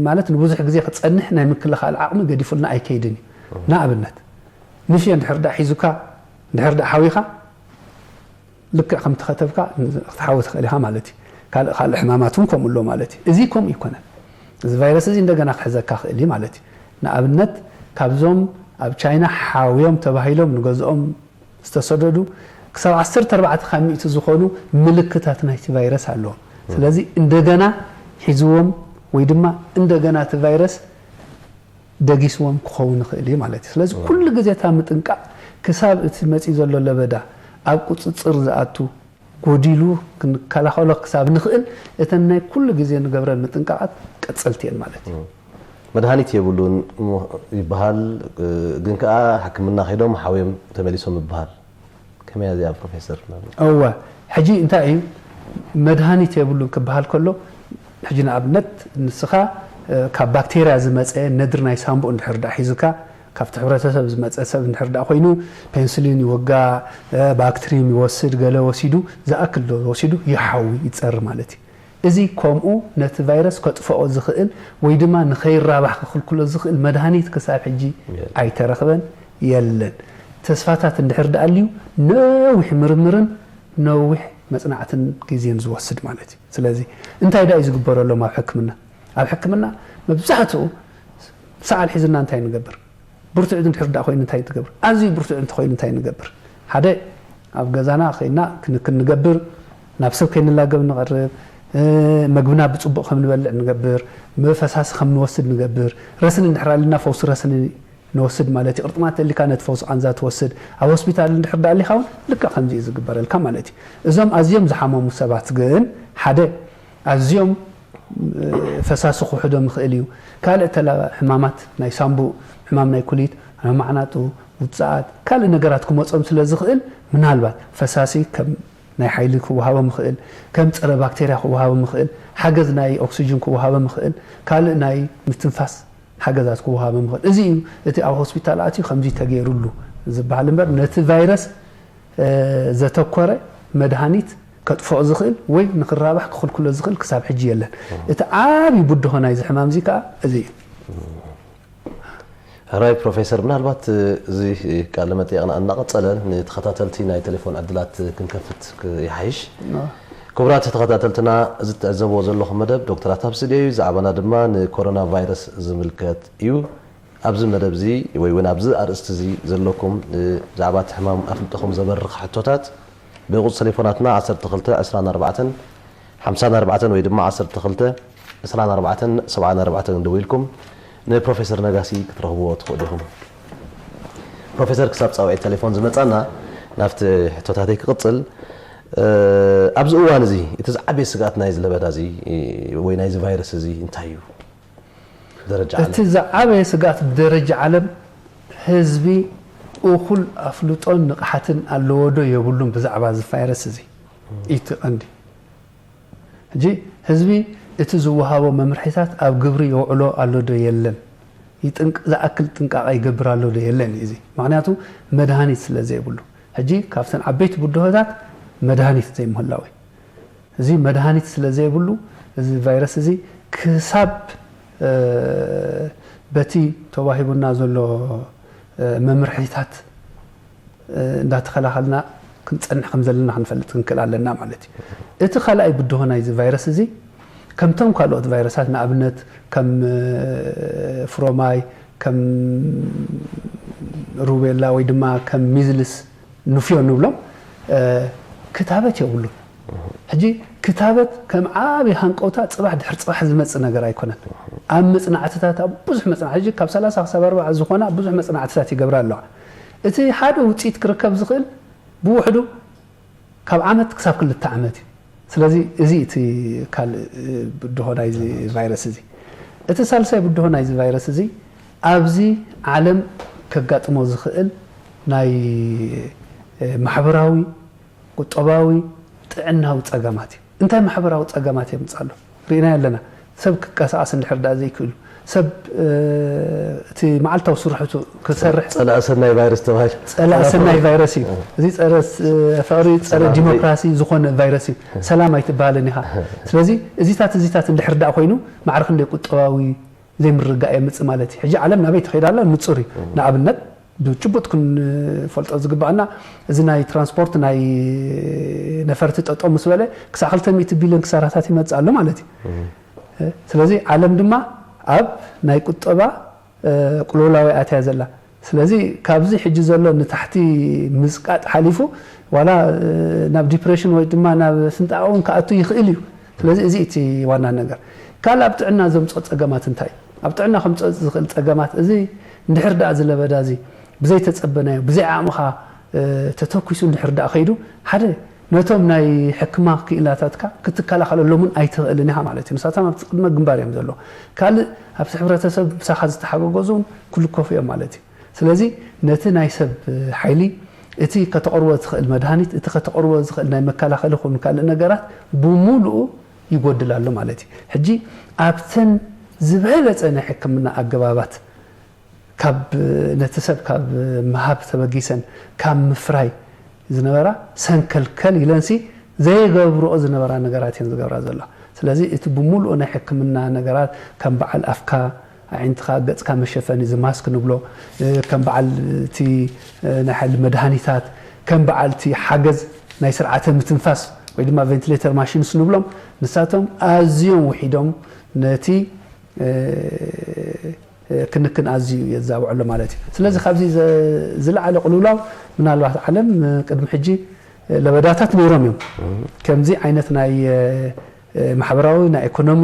ማለት ንብዙሕ ግዜ ክጸንሕ ናይ ምክልኻል ዓቕሚ ገዲፉልና ኣይከይድን እዩ። ንኣብነት ንፍዮ እንድሕር ደኣ ሒዙካ እንድሕር ደኣ ሓዊኻ ልክዕ ከም ተኸተብካ ክትሓዊ ትኽእል ኢኻ ማለት እዩ። ካልእ ካልእ ሕማማት እውን ከምኡ ኣሎ ማለት እዩ። እዚ ከምኡ ይኮነን። እዚ ቫይረስ እዚ እንደገና ክሕዘካ ክእል እዩ ማለት እዩ። ንኣብነት ካብዞም ኣብ ቻይና ሓውዮም ተባሂሎም ንገዝኦም ዝተሰደዱ ክሳብ ዓሰርተ ኣርባዕተ ካብ ሚእቲ ዝኾኑ ምልክታት ናይቲ ቫይረስ ኣለዎም። ስለዚ እንደገና ሒዝዎም ወይ ድማ እንደገና እቲ ቫይረስ ደጊስዎም ክኸውን ይኽእል እዩ ማለት እዩ። ስለዚ ኩሉ ግዜ እታ ምጥንቃቕ ክሳብ እቲ መፂኡ ዘሎ ለበዳ ኣብ ቁፅፅር ዝኣቱ ጎዲሉ ክንከላኸሎ ክሳብ ንኽእል እተን ናይ ኩሉ ግዜ ንገብረን ምጥንቃቓት ቀፀልቲ እየን ማለት እዩ። መድሃኒት የብሉን ይበሃል፣ ግን ከዓ ሕክምና ከይዶም ሓውዮም ተመሊሶም ይበሃል። ከመይ እዚኣ ፕሮፌሰር? እወ፣ ሕጂ እንታይ እዩ መድሃኒት የብሉን ክበሃል ከሎ፣ ሕጂ ንኣብነት ንስኻ ካብ ባክቴርያ ዝመፀ ነድሪ ናይ ሳምቡእ እንድሕር ደኣ ሒዙካ ካብቲ ሕብረተሰብ ዝመፀ ሰብ እንድሕር ደኣ ኮይኑ ፔንስሊን ይወጋእ፣ ባክትሪም ይወስድ፣ ገለ ወሲዱ ዝኣክል ዶ ወሲዱ ይሓዊ ይፀሪ ማለት እዩ። እዚ ከምኡ ነቲ ቫይረስ ከጥፍኦ ዝኽእል ወይ ድማ ንኸይራባሕ ክኽልክሎ ዝኽእል መድሃኒት ክሳብ ሕጂ ኣይተረኽበን የለን። ተስፋታት እንድሕር ደኣ ኣልዩ ነዊሕ ምርምርን ነዊሕ መጽናዕትን ግዜን ዝወስድ ማለት እዩ። ስለዚ እንታይ ደኣ እዩ ዝግበረሎም ኣብ ሕክምና? ኣብ ሕክምና መብዛሕትኡ ሰዓል ሒዝና እንታይ ንገብር? ብርቱዕ እንድሕር ደኣ ኮይኑ እንታይ ትገብር? ኣዝዩ ብርቱዕ እንተኾይኑ እንታይ ንገብር? ሓደ ኣብ ገዛና ኸይና ክንክን ንገብር፣ ናብ ሰብ ከይንላገብ ንቐርብ፣ መግብና ብፅቡቕ ከም ንበልዕ ንገብር፣ ፈሳሲ ከም ንወስድ ንገብር፣ ረስኒ እንድሕር ኣለና ፈውሲ ረስኒ ንወስድ ማለት እዩ። ቅርጥማት ተሊካ ነቲ ፈውሲ ቃንዛ ትወስድ፣ ኣብ ሆስፒታል እንድሕር ደኣ ኣሊኻ እውን ልክዕ ከምዚ እዩ ዝግበረልካ ማለት እዩ። እዞም ኣዝዮም ዝሓመሙ ሰባት ግን ሓደ ኣዝዮም ፈሳሲ ክውሕዶም ይኽእል እዩ። ካልእ ተላ ሕማማት ናይ ሳምቡእ፣ ሕማም ናይ ኩሊት፣ ሕማም ማዕናጡ፣ ውፅኣት፣ ካልእ ነገራት ክመፆም ስለ ዝኽእል ምናልባት ፈሳሲ ከም ናይ ሓይሊ ክወሃቦም ይኽእል፣ ከም ፀረ ባክቴርያ ክወሃቦም ይኽእል፣ ሓገዝ ናይ ኦክሲጅን ክወሃቦም ይኽእል፣ ካልእ ናይ ምትንፋስ ሓገዛት ክወሃቦም ይኽእል። እዚ እዩ እቲ ኣብ ሆስፒታል ኣትዩ ከምዚ ተገይሩሉ ዝበሃል እምበር ነቲ ቫይረስ ዘተኮረ መድሃኒት ከጥፍኦ ዝኽእል ወይ ንክራባሕ ክኽልክሎ ዝኽእል ክሳብ ሕጂ የለን። እቲ ዓብዪ ብድሆ ናይዚ ሕማም እዚ ከዓ እዚ እዩ። ሕራይ ፕሮፌሰር፣ ምናልባት እዚ ቃለ መጠይቕና እናቐጸለ ንተኸታተልቲ ናይ ቴሌፎን ዕድላት ክንከፍት ይሓይሽ። ክቡራት ተኸታተልትና፣ እዚ ትዕዘብዎ ዘለኹም መደብ ዶክተራት ኣብ ስድዮ እዩ። ዛዕባና ድማ ንኮሮና ቫይረስ ዝምልከት እዩ። ኣብዚ መደብ እዚ ወይ እውን ኣብዚ ኣርእስቲ እዚ ዘለኩም ብዛዕባ እቲ ሕማም ኣፍልጦኹም ዘበርኽ ሕቶታት ብቁጽሪ ቴሌፎናትና ዓሰርተ ክልተ ዕስራን ኣርባዕተን ሓምሳን ኣርባዕተን ወይ ድማ ዓሰርተ ክልተ ዕስራን ኣርባዕተን ሰብዓን ኣርባዕተን ደዊልኩም ንፕሮፌሰር ነጋሲ ክትረኽብዎ ትኽእሉ ኢኹም። ፕሮፌሰር ክሳብ ጻውዒት ቴሌፎን ዝመጻና ናብቲ ሕቶታተይ ክቕጽል ኣብዚ እዋን እዚ እቲ ዝዓበየ ስግኣት ናይዚ ለበዳ እዚ ወይ ናይዚ ቫይረስ እዚ እንታይ እዩ? ደረጃ ዓለም። እቲ ዝዓበየ ስግኣት ብደረጃ ዓለም ህዝቢ እኹል ኣፍልጦን ንቕሓትን ኣለዎ ዶ የብሉን ብዛዕባ እዚ ቫይረስ እዚ? እቲ ቀንዲ። ሕጂ ህዝቢ እቲ ዝወሃቦ መምርሒታት ኣብ ግብሪ የውዕሎ ኣሎ ዶ የለን? ይጥንቅ-፣ ዝኣክል ጥንቃቐ ይገብር ኣሎ ዶ የለን? እዚ ምኽንያቱ መድሃኒት ስለ ዘይብሉ። ሕጂ ካብተን ዓበይቲ ብድሆታት መድሃኒት ዘይምህላው እዩ። እዚ መድሃኒት ስለ ዘይብሉ እዚ ቫይረስ እዚ ክሳብ በቲ ተዋሂቡና ዘሎ መምርሒታት እንዳተኸላኸልና ክንጸንሕ ከም ዘለና ክንፈልጥ ክንክእል ኣለና ማለት እዩ። እቲ ካልኣይ ብድሆ ናይዚ ቫይረስ እዚ ከምቶም ካልኦት ቫይረሳት ንኣብነት ከም ፍሮማይ፣ ከም ሩቤላ ወይ ድማ ከም ሚዝልስ ንፍዮ ንብሎም ክታበት የብሉን። ሕጂ ክታበት ከም ዓቢ ሃንቀውታ ጽባሕ ድሕሪ ጽባሕ ዝመጽእ ነገር ኣይኮነን። ኣብ መጽናዕትታት፣ ኣብ ብዙሕ መጽናዕቲ፣ ሕጂ ካብ ሰላሳ ክሳብ ኣርባዓ ዝኾና ብዙሕ መጽናዕትታት ይገብራ ኣለዋ። እቲ ሓደ ውጽኢት ክርከብ ዝኽእል ብውሕዱ ካብ ዓመት ክሳብ ክልተ ዓመት እዩ። ስለዚ እዚ እቲ ካልእ ብድሆ ናይዚ ቫይረስ እዚ። እቲ ሳልሳይ ብድሆ ናይዚ ቫይረስ እዚ ኣብዚ ዓለም ከጋጥሞ ዝኽእል ናይ ማሕበራዊ፣ ቁጠባዊ፣ ጥዕናዊ ጸገማት እዩ። እንታይ ማሕበራዊ ጸገማት የምጽእ ኣሎ? ርኢናዮ ኣለና። ሰብ ክቀሳቐስ እንድሕር ደኣ ዘይክእሉ፣ ሰብ እቲ መዓልታዊ ስርሕቱ ክሰርሕ ጸላኢ ሰናይ ቫይረስ ተባሂሉ። ጸላኢ ሰናይ ቫይረስ እዩ። እዚ ጸረ ስ-፣ ፍቕሪ፣ ጸረ ሰላም ዲሞክራሲ ዝኾነ ቫይረስ እዩ። ሰላም ኣይትበሃልን ኢኻ። ስለዚ እዚታት፣ እዚታት እንድሕር ደኣ ኮይኑ ማዕረ ክንደይ ቁጠባዊ ዘይምርግጋእ የምጽእ ማለት እዩ። ሕጂ ዓለም ናበይ ትኸይድ ኣላ ንጹር እዩ። ንኣብነት ብጭቡጥ ክንፈልጦ ዝግባኣና እዚ ናይ ትራንስፖርት ናይ ነፈርቲ ጠጠው ምስ በለ ክሳዕ ክልተ ሚእቲ ቢልዮን ክሳራታት ይመጽእ ኣሎ ማለት እዩ። ስለዚ ዓለም ድማ ኣብ ናይ ቁጠባ ቅልውላው እያ ኣትያ ዘላ። ስለዚ ካብዚ ሕጂ ዘሎ ንታሕቲ ምዝቃጥ ሓሊፉ ዋላ ናብ ዲፕሬሽን ወይ ድማ ናብ ስንጣቐ እውን ክኣቱ ይኽእል እዩ። ስለዚ እዚ እቲ ዋና ነገር። ካልእ ኣብ ጥዕና ዘምፅኦ ፀገማት እንታይ እዩ? ኣብ ጥዕና ከምፅኦ ዝኽእል ፀገማት እዚ እንድሕር ደኣ እዚ ለበዳ እዚ ብዘይተፀበናዮ ብዘይ ዓቕምኻ ተተኩሱ እንድሕር ደኣ ከይዱ ሓደ ነቶም ናይ ሕክማ ክኢላታትካ ክትከላኸለሎምን ኣይትኽእልን ኢኻ ማለት እዩ። ንሳቶም ኣብቲ ቅድመ ግንባር እዮም ዘለዉ። ካልእ ኣብቲ ሕብረተሰብ ምሳኻ ዝተሓገገዙ እውን ክልከፉ እዮም ማለት እዩ። ስለዚ ነቲ ናይ ሰብ ሓይሊ እቲ ከተቕርቦ ትኽእል መድሃኒት፣ እቲ ከተቕርቦ ዝኽእል ናይ መከላኸሊ ኹን ካልእ ነገራት ብምሉኡ ይጎድል ኣሎ ማለት እዩ። ሕጂ ኣብተን ዝበለጸ ናይ ሕክምና ኣገባባት ካብ ነቲ ሰብ ካብ ምሃብ ተበጊሰን ካብ ምፍራይ ዝነበራ ሰንከልከል ኢለንሲ ዘይገብርኦ ዝነበራ ነገራት እየን ዝገብራ ዘለዋ። ስለዚ እቲ ብምሉኡ ናይ ሕክምና ነገራት ከም በዓል ኣፍካ፣ ኣዒንትኻ፣ ገጽካ መሸፈኒ እዚ ማስክ ንብሎ፣ እ፣ ከም በዓል እቲ፣ እ፣ ናይ ሓይሊ መድሃኒታት፣ ከም በዓል እቲ ሓገዝ ናይ ስርዓተ ምትንፋስ ወይ ድማ ቬንቲሌተር ማሽንስ ንብሎም ንሳቶም ኣዝዮም ውሒዶም ነቲ፣ እ፣ ክንክን ኣዝዩ የዛብዖ ኣሎ ማለት እዩ። ስለዚ ካብዚ ዘ-፣ ዝለዓለ ቅልውላው ምናልባት ዓለም ቅድሚ ሕጂ ለበዳታት ነይሮም እዮም። ከምዚ ዓይነት ናይ ማሕበራዊ፣ ናይ ኢኮኖሚ፣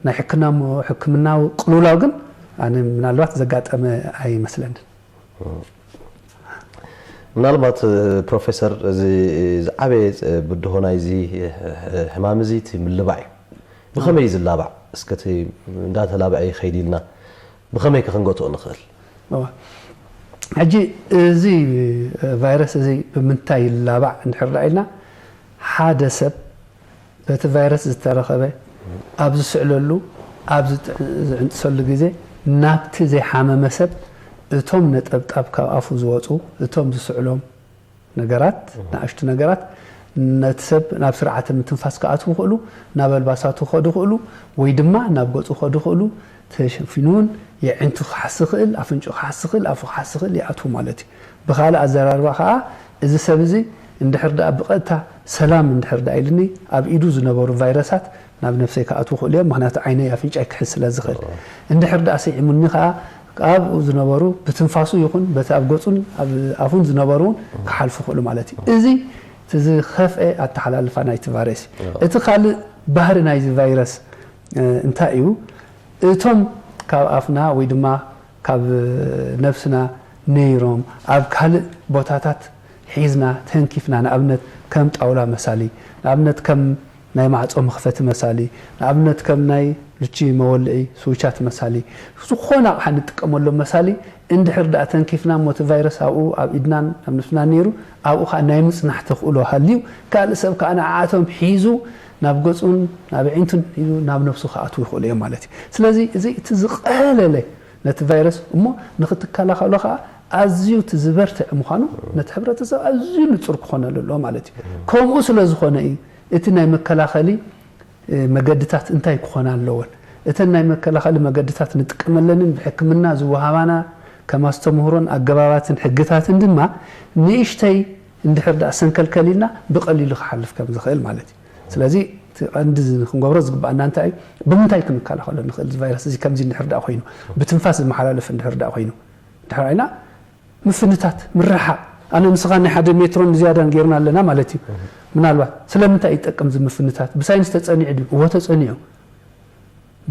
ናይ ሕክና-፣ ሕክምናዊ ቅልውላው ግን ኣነ ምናልባት ዘጋጠመ ኣይመስለንን። ምናልባት ፕሮፌሰር፣ እዚ ዝዓበየ ብድሆ ናይዚ ሕማም እዚ እቲ ምልባዕ እዩ። ብኸመይ እዩ ዝላባዕ? እስከ እቲ እንዳተላብዐ ይኸይድ ኢልና ብኸመይ ከ ክንገትኦ ንኽእል? እዋ። ሕጂ እዚ ቫይረስ እዚ ብምንታይ ይላባዕ እንድሕር ደኣ ኢልና፣ ሓደ ሰብ በቲ ቫይረስ ዝተረኸበ ኣብ ዝስዕለሉ፣ ኣብ ዝጥ-፣ ዝዕንጥሰሉ ግዜ ናብቲ ዘይሓመመ ሰብ እቶም ነጠብጣብ ካብ ኣፉ ዝወፁ፣ እቶም ዝስዕሎም ነገራት፣ እህ። ንኣሽቱ ነገራት ነቲ ሰብ ናብ ስርዓተ ምትንፋስ ክኣትዉ ይኽእሉ፣ ናብ ኣልባሳቱ ክኸዱ ይኽእሉ፣ ወይ ድማ ናብ ገጹ ክኸዱ ይኽእሉ፣ ተሸፊኑ እውን የዒንቱ ክሓስ ይኽእል፣ ኣፍንጭኡ ክሓስ ይኽእል፣ ኣፉ ክሓስ ይኽእል፣ ይኣትዉ ማለት እዩ። ብኻልእ ኣዘራርባ ኸኣ፣ እዚ ሰብ እዚ እንድሕር ደኣ ብቐጥታ ሰላም እንድሕር ደኣ ኢሉኒ፣ ኣብ ኢዱ ዝነበሩ ቫይረሳት ናብ ነብሰይ ክኣትዉ ይኽእሉ እዮም፣ ምኽንያቱ ዓይነይ ኣፍንጫይ ክሕዝ ስለ ዝኽእል። እዎ። እንድሕር ደኣ ስዒሙኒ ኸኣ፣ ኣብኡ ዝነበሩ ብትንፋሱ ይኹን በቲ ኣብ ገጹን ኣብ ኣፉን ዝነበሩ እውን ክሓልፉ ይኽእሉ ማለት እዩ። እዚ እቲ ዝኸፍአ ኣተሓላልፋ ናይቲ ቫይረስ እዩ። እቲ ካልእ ባህሪ ናይዚ ቫይረስ እንታይ እዩ? እቶም ካብ ኣፍና ወይ ድማ ካብ ነብስና ነይሮም ኣብ ካልእ ቦታታት ሒዝና ተንኪፍና፣ ንኣብነት ከም ጣውላ መሳሊ፣ ንኣብነት ከም ናይ ማዕጾ መኽፈቲ መሳሊ፣ ንኣብነት ከም ናይ ልቺ መወልዒ ስዊቻት መሳሊ፣ ዝኾነ ኣቕሓ ንጥቀመሎም መሳሊ፣ እንድሕር ደኣ ተንኪፍና እሞ እቲ ቫይረስ ኣብኡ ኣብ ኢድናን ኣብ ነብስና ነይሩ፣ ኣብኡ ከኣ ናይ ምጽናሕ ተኽእሎ ሃልዩ፣ ካልእ ሰብ ከኣ ንዓኣቶም ሒዙ ናብ ገጹን ናብ ኣዒንቱን ሒዙ ናብ ነብሱ ክኣትዉ ይኽእሉ እዮም ማለት እዩ። ስለዚ እዚ እቲ ዝቐለለ ነቲ ቫይረስ እሞ ንኽትከላኸሎ ከኣ ኣዝዩ እቲ ዝበርትዕ ምዃኑ ነቲ ሕብረተሰብ ኣዝዩ ንጹር ክኾነሉ ኣለዎ ማለት እዩ። ከምኡ ስለ ዝኾነ እዩ እቲ ናይ መከላኸሊ መገድታት እንታይ ክኾና ኣለወን? እተን ናይ መከላኸሊ መገድታት ንጥቀመለንን ብሕክምና ዝወሃባና ከም ኣስተምህሮን ኣገባባትን ሕግታትን ድማ ንእሽተይ እንድሕር ደኣ ሰንከልከል ኢልና ብቐሊሉ ክሓልፍ ከም ዝኽእል ማለት እዩ። ስለዚ እቲ ቀንዲ እዚ ክንገብሮ ዝግባኣና እንታይ እዩ? ብምንታይ ክንከላኸሎ ንኽእል? እዚ ቫይረስ እዚ ከምዚ እንድሕር ደኣ ኮይኑ፣ ብትንፋስ ዝመሓላለፍ እንድሕር ደኣ ኮይኑ፣ እንድሕር ኢልና ምፍንታት፣ ምርሓቕ፣ ኣነ ንስኻ ናይ ሓደ ሜትሮን ዝያዳን ጌርና ኣለና ማለት እዩ። ምናልባት ስለምንታይ ይጠቅም እዚ ምፍንታት? ብሳይንስ ተጸኒዑ ድዩ? እወ ተጸኒዑ።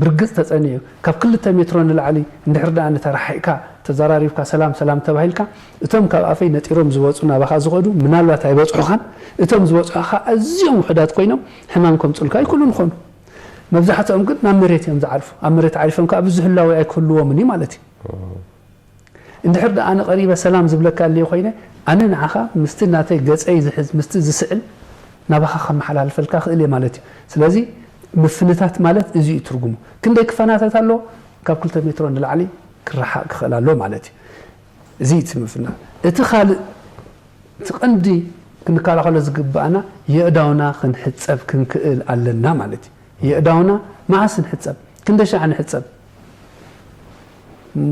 ብርግጽ ተጸኒዑ። ካብ ክልተ ሜትሮ ንላዕሊ እንድሕር ደኣ ንተራሒቕካ፣ ተዘራሪብካ፣ ሰላም ሰላም ተባሂልካ፣ እቶም ካብ ኣፈይ ነጢሮም ዝወጹ ናባኻ ዝኸዱ ምናልባት ኣይበጽሑኻን፣ እቶም ዝበጽሑኻ ኣዝዮም ውሑዳት ኮይኖም ሕማም ከምጽኡልካ ይክእሉ ንኾኑ። መብዛሕትኦም ግን ናብ መሬት እዮም ዝዓርፉ። ኣብ መሬት ዓሪፎም ከኣ ብዙሕ ህላወ ኣይክህልዎምን እዩ ማለት እዩ። እንድሕር ደኣ ኣነ ቀሪበ ሰላም ዝብለካ ኣልየ ኮይነ፣ ኣነ ንዓኻ ምስቲ ናተይ ገጸይ ዝሕዝ፣ ምስቲ ዝስዕል ናባኻ ከመሓላልፈልካ ክእል እየ ማለት እዩ። ስለዚ ምፍንታት ማለት እዚ እዩ ትርጉሙ። ክንደይ ክፈናተት ኣለዎ? ካብ ክልተ ሜትሮ ንላዕሊ ክረሓቕ ክኽእል ኣለዎ ማለት እዩ። እዚ እዩ እቲ ምፍናት። እቲ ካልእ፣ እቲ ቀንዲ ክንከላኸሎ ዝግባኣና የእዳውና ክንሕጸብ ክንክእል ኣለና ማለት እዩ። የእዳውና መዓስ ንሕጸብ? ክንደይ ሻዕ ንሕጸብ?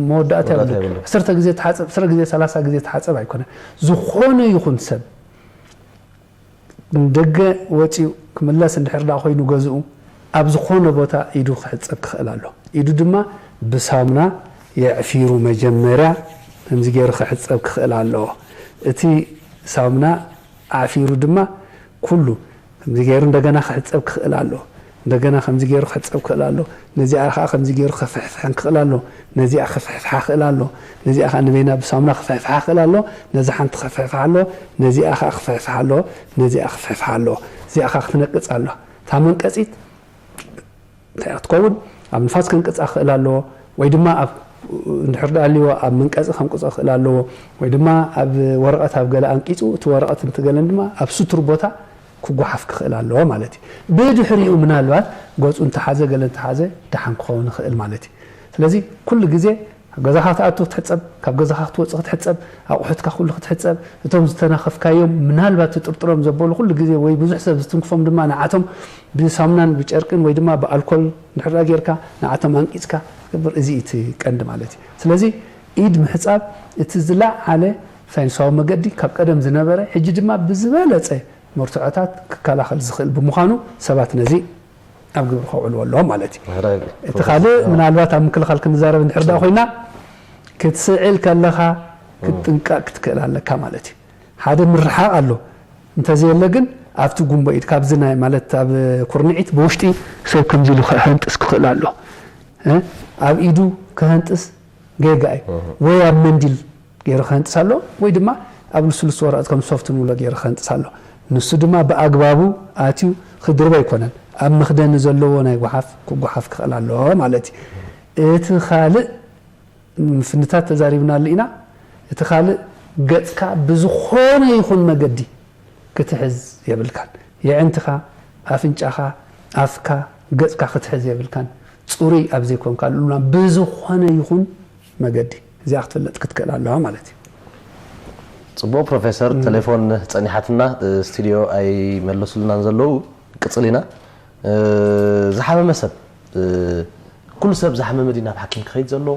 መወዳእታ መወዳእታ የብሉን። የብሉን። ዕስርተ ግዜ ተሓጸብ፣ ዕስራ ግዜ፣ ሰላሳ ግዜ ተሓጸብ ኣይኮነን። ዝኾነ ይኹን ሰብ ንደገ ወጺኡ ክምለስ እንድሕር ደኣ ኮይኑ ገዝኡ፣ ኣብ ዝኾነ ቦታ ኢዱ ክሕጸብ ክኽእል ኣሎ። ኢዱ ድማ ብሳሙና የዕፊሩ መጀመርያ ከምዚ ገይሩ ክሕጸብ ክኽእል ኣለዎ። እቲ ሳሙና ኣዕፊሩ ድማ ኩሉ ከምዚ ገይሩ እንደገና ክሕጸብ ክኽእል ኣለዎ። እንደገና ከምዚ ገይሩ ክሕጸብ ክኽእል ኣለዎ። ነዚኣ ከኣ ከምዚ ገይሩ ክፍሕፍሐን ክኽእል ኣለዎ። ነዚኣ ክፍሕፍሓ ክኽእል ኣለዎ። ነዚኣ ከኣ ንበይና ብሳሙና ክፍሕፍሓ ክኽእል ኣለዎ። ነዛ ሓንቲ ክፍሕፍሓ ኣለዎ። ነዚኣ ከኣ ክፍሕፍሓ ኣለዎ። ነዚኣ ክፍሕፍሓ ኣለዎ። እዚኣ ከኣ ክትነቅጽ ኣለዋ። እታ መንቀጺት እንታይ ክትከውን? ኣብ ንፋስ ከንቅጻ ክኽእል ኣለዎ፣ ወይ ድማ ኣብ እንድሕር ደኣ ኣልዎ ኣብ መንቀጺ ከንቅጾ ክኽእል ኣለዎ፣ ወይ ድማ ኣብ ወረቐት ኣብ ገለ ኣንቂጹ እቲ ወረቐት እንትገለን ድማ ኣብ ስቱር ቦታ ክጓሓፍ ክኽእል ኣለዎ ማለት እዩ። ብድሕሪኡ ምናልባት ገጹ እንተሓዘ ገለ እንተሓዘ ደሓን ክኸውን ይኽእል ማለት እዩ። ስለዚ ኩሉ ግዜ ኣብ ገዛኻ ክትኣቱ ክትሕጸብ፣ ካብ ገዛኻ ክትወጽእ ክትሕጸብ፣ ኣቑሑትካ ኩሉ ክትሕጸብ፣ እቶም ዝተናኸፍካዮም ምናልባት ትጥርጥሮም ዘበሉ ኩሉ ግዜ ወይ ብዙሕ ሰብ ዝትንክፎም ድማ ንዓቶም ብሳሙናን ብጨርቅን ወይ ድማ ብኣልኮል እንድሕር ደኣ ጌርካ ንዓቶም ኣንቂጽካ ክትገብር፣ እዚ እዩ እቲ ቀንዲ ማለት እዩ። ስለዚ ኢድ ምሕጻብ እቲ ዝለዓለ ሳይንሳዊ መገዲ ካብ ቀደም ዝነበረ ሕጂ ድማ ብዝበለጸ መርትዖታት ክከላኸል ዝኽእል ብምዃኑ ሰባት ነዚ ኣብ ግብሪ ከውዕልዎ ኣለዎም ማለት እዩ። ሕራይ እቲ ፕሮፌሰር። ካልእ ምናልባት ኣብ ምክልኻል ክንዛረብ እንድሕር ደኣ ኮይና ክትስዕል ከለኻ ክትጥንቀቕ ክትክእል ኣለካ ማለት እዩ። ሓደ ምርሓቕ ኣሎ። እንተዘየለ ግን ኣብቲ ጉንቦ ኢድ ካብዚ ናይ ማለት ኣብ ኩርንዒት ብውሽጢ ሰብ ከምዚ ኢሉ ክህንጥስ ክኽእል ኣሎ። እ? ኣብ ኢዱ ክህንጥስ ጌጋ እዩ። ወይ ኣብ መንዲል ገይሩ ክህንጥስ ኣሎ፣ ወይ ድማ ኣብ ልስሉስ ወረቐት ከም ሶፍት ንብሎ ገይሩ ክህንጥስ ኣሎ። ንሱ ድማ ብኣግባቡ ኣትዩ ክድርቦ ኣይኮነን። ኣብ መኽደኒ ዘለዎ ናይ ጓሓፍ ክጓሓፍ ክኽእል ኣለዎ ማለት እዩ። እቲ ካልእ ምፍንታት ተዛሪብናሉ ኢና። እቲ ካልእ ገጽካ ብዝኾነ ይኹን መገዲ ክትሕዝ የብልካን። የዕንትኻ፣ ኣፍንጫኻ፣ ኣፍካ፣ ገጽካ ክትሕዝ የብልካን። ጽሩይ ኣብ ዘይኮንካሉ ብዝኾነ ይኹን መገዲ እዚኣ ክትፍለጥ ክትክእል ኣለዋ ማለት እዩ። ጽቡቕ ፕሮፌሰር፣ ቴሌፎን ጸኒሓትና፣ ስቱድዮ ኣይመለሱልናን ዘለዉ፣ ቅጽል ኢና። ዝሓመመ ሰብ፣ ኩሉ ሰብ ዝሓመመ ድዩ ናብ ሓኪም ክኸይድ ዘለዎ?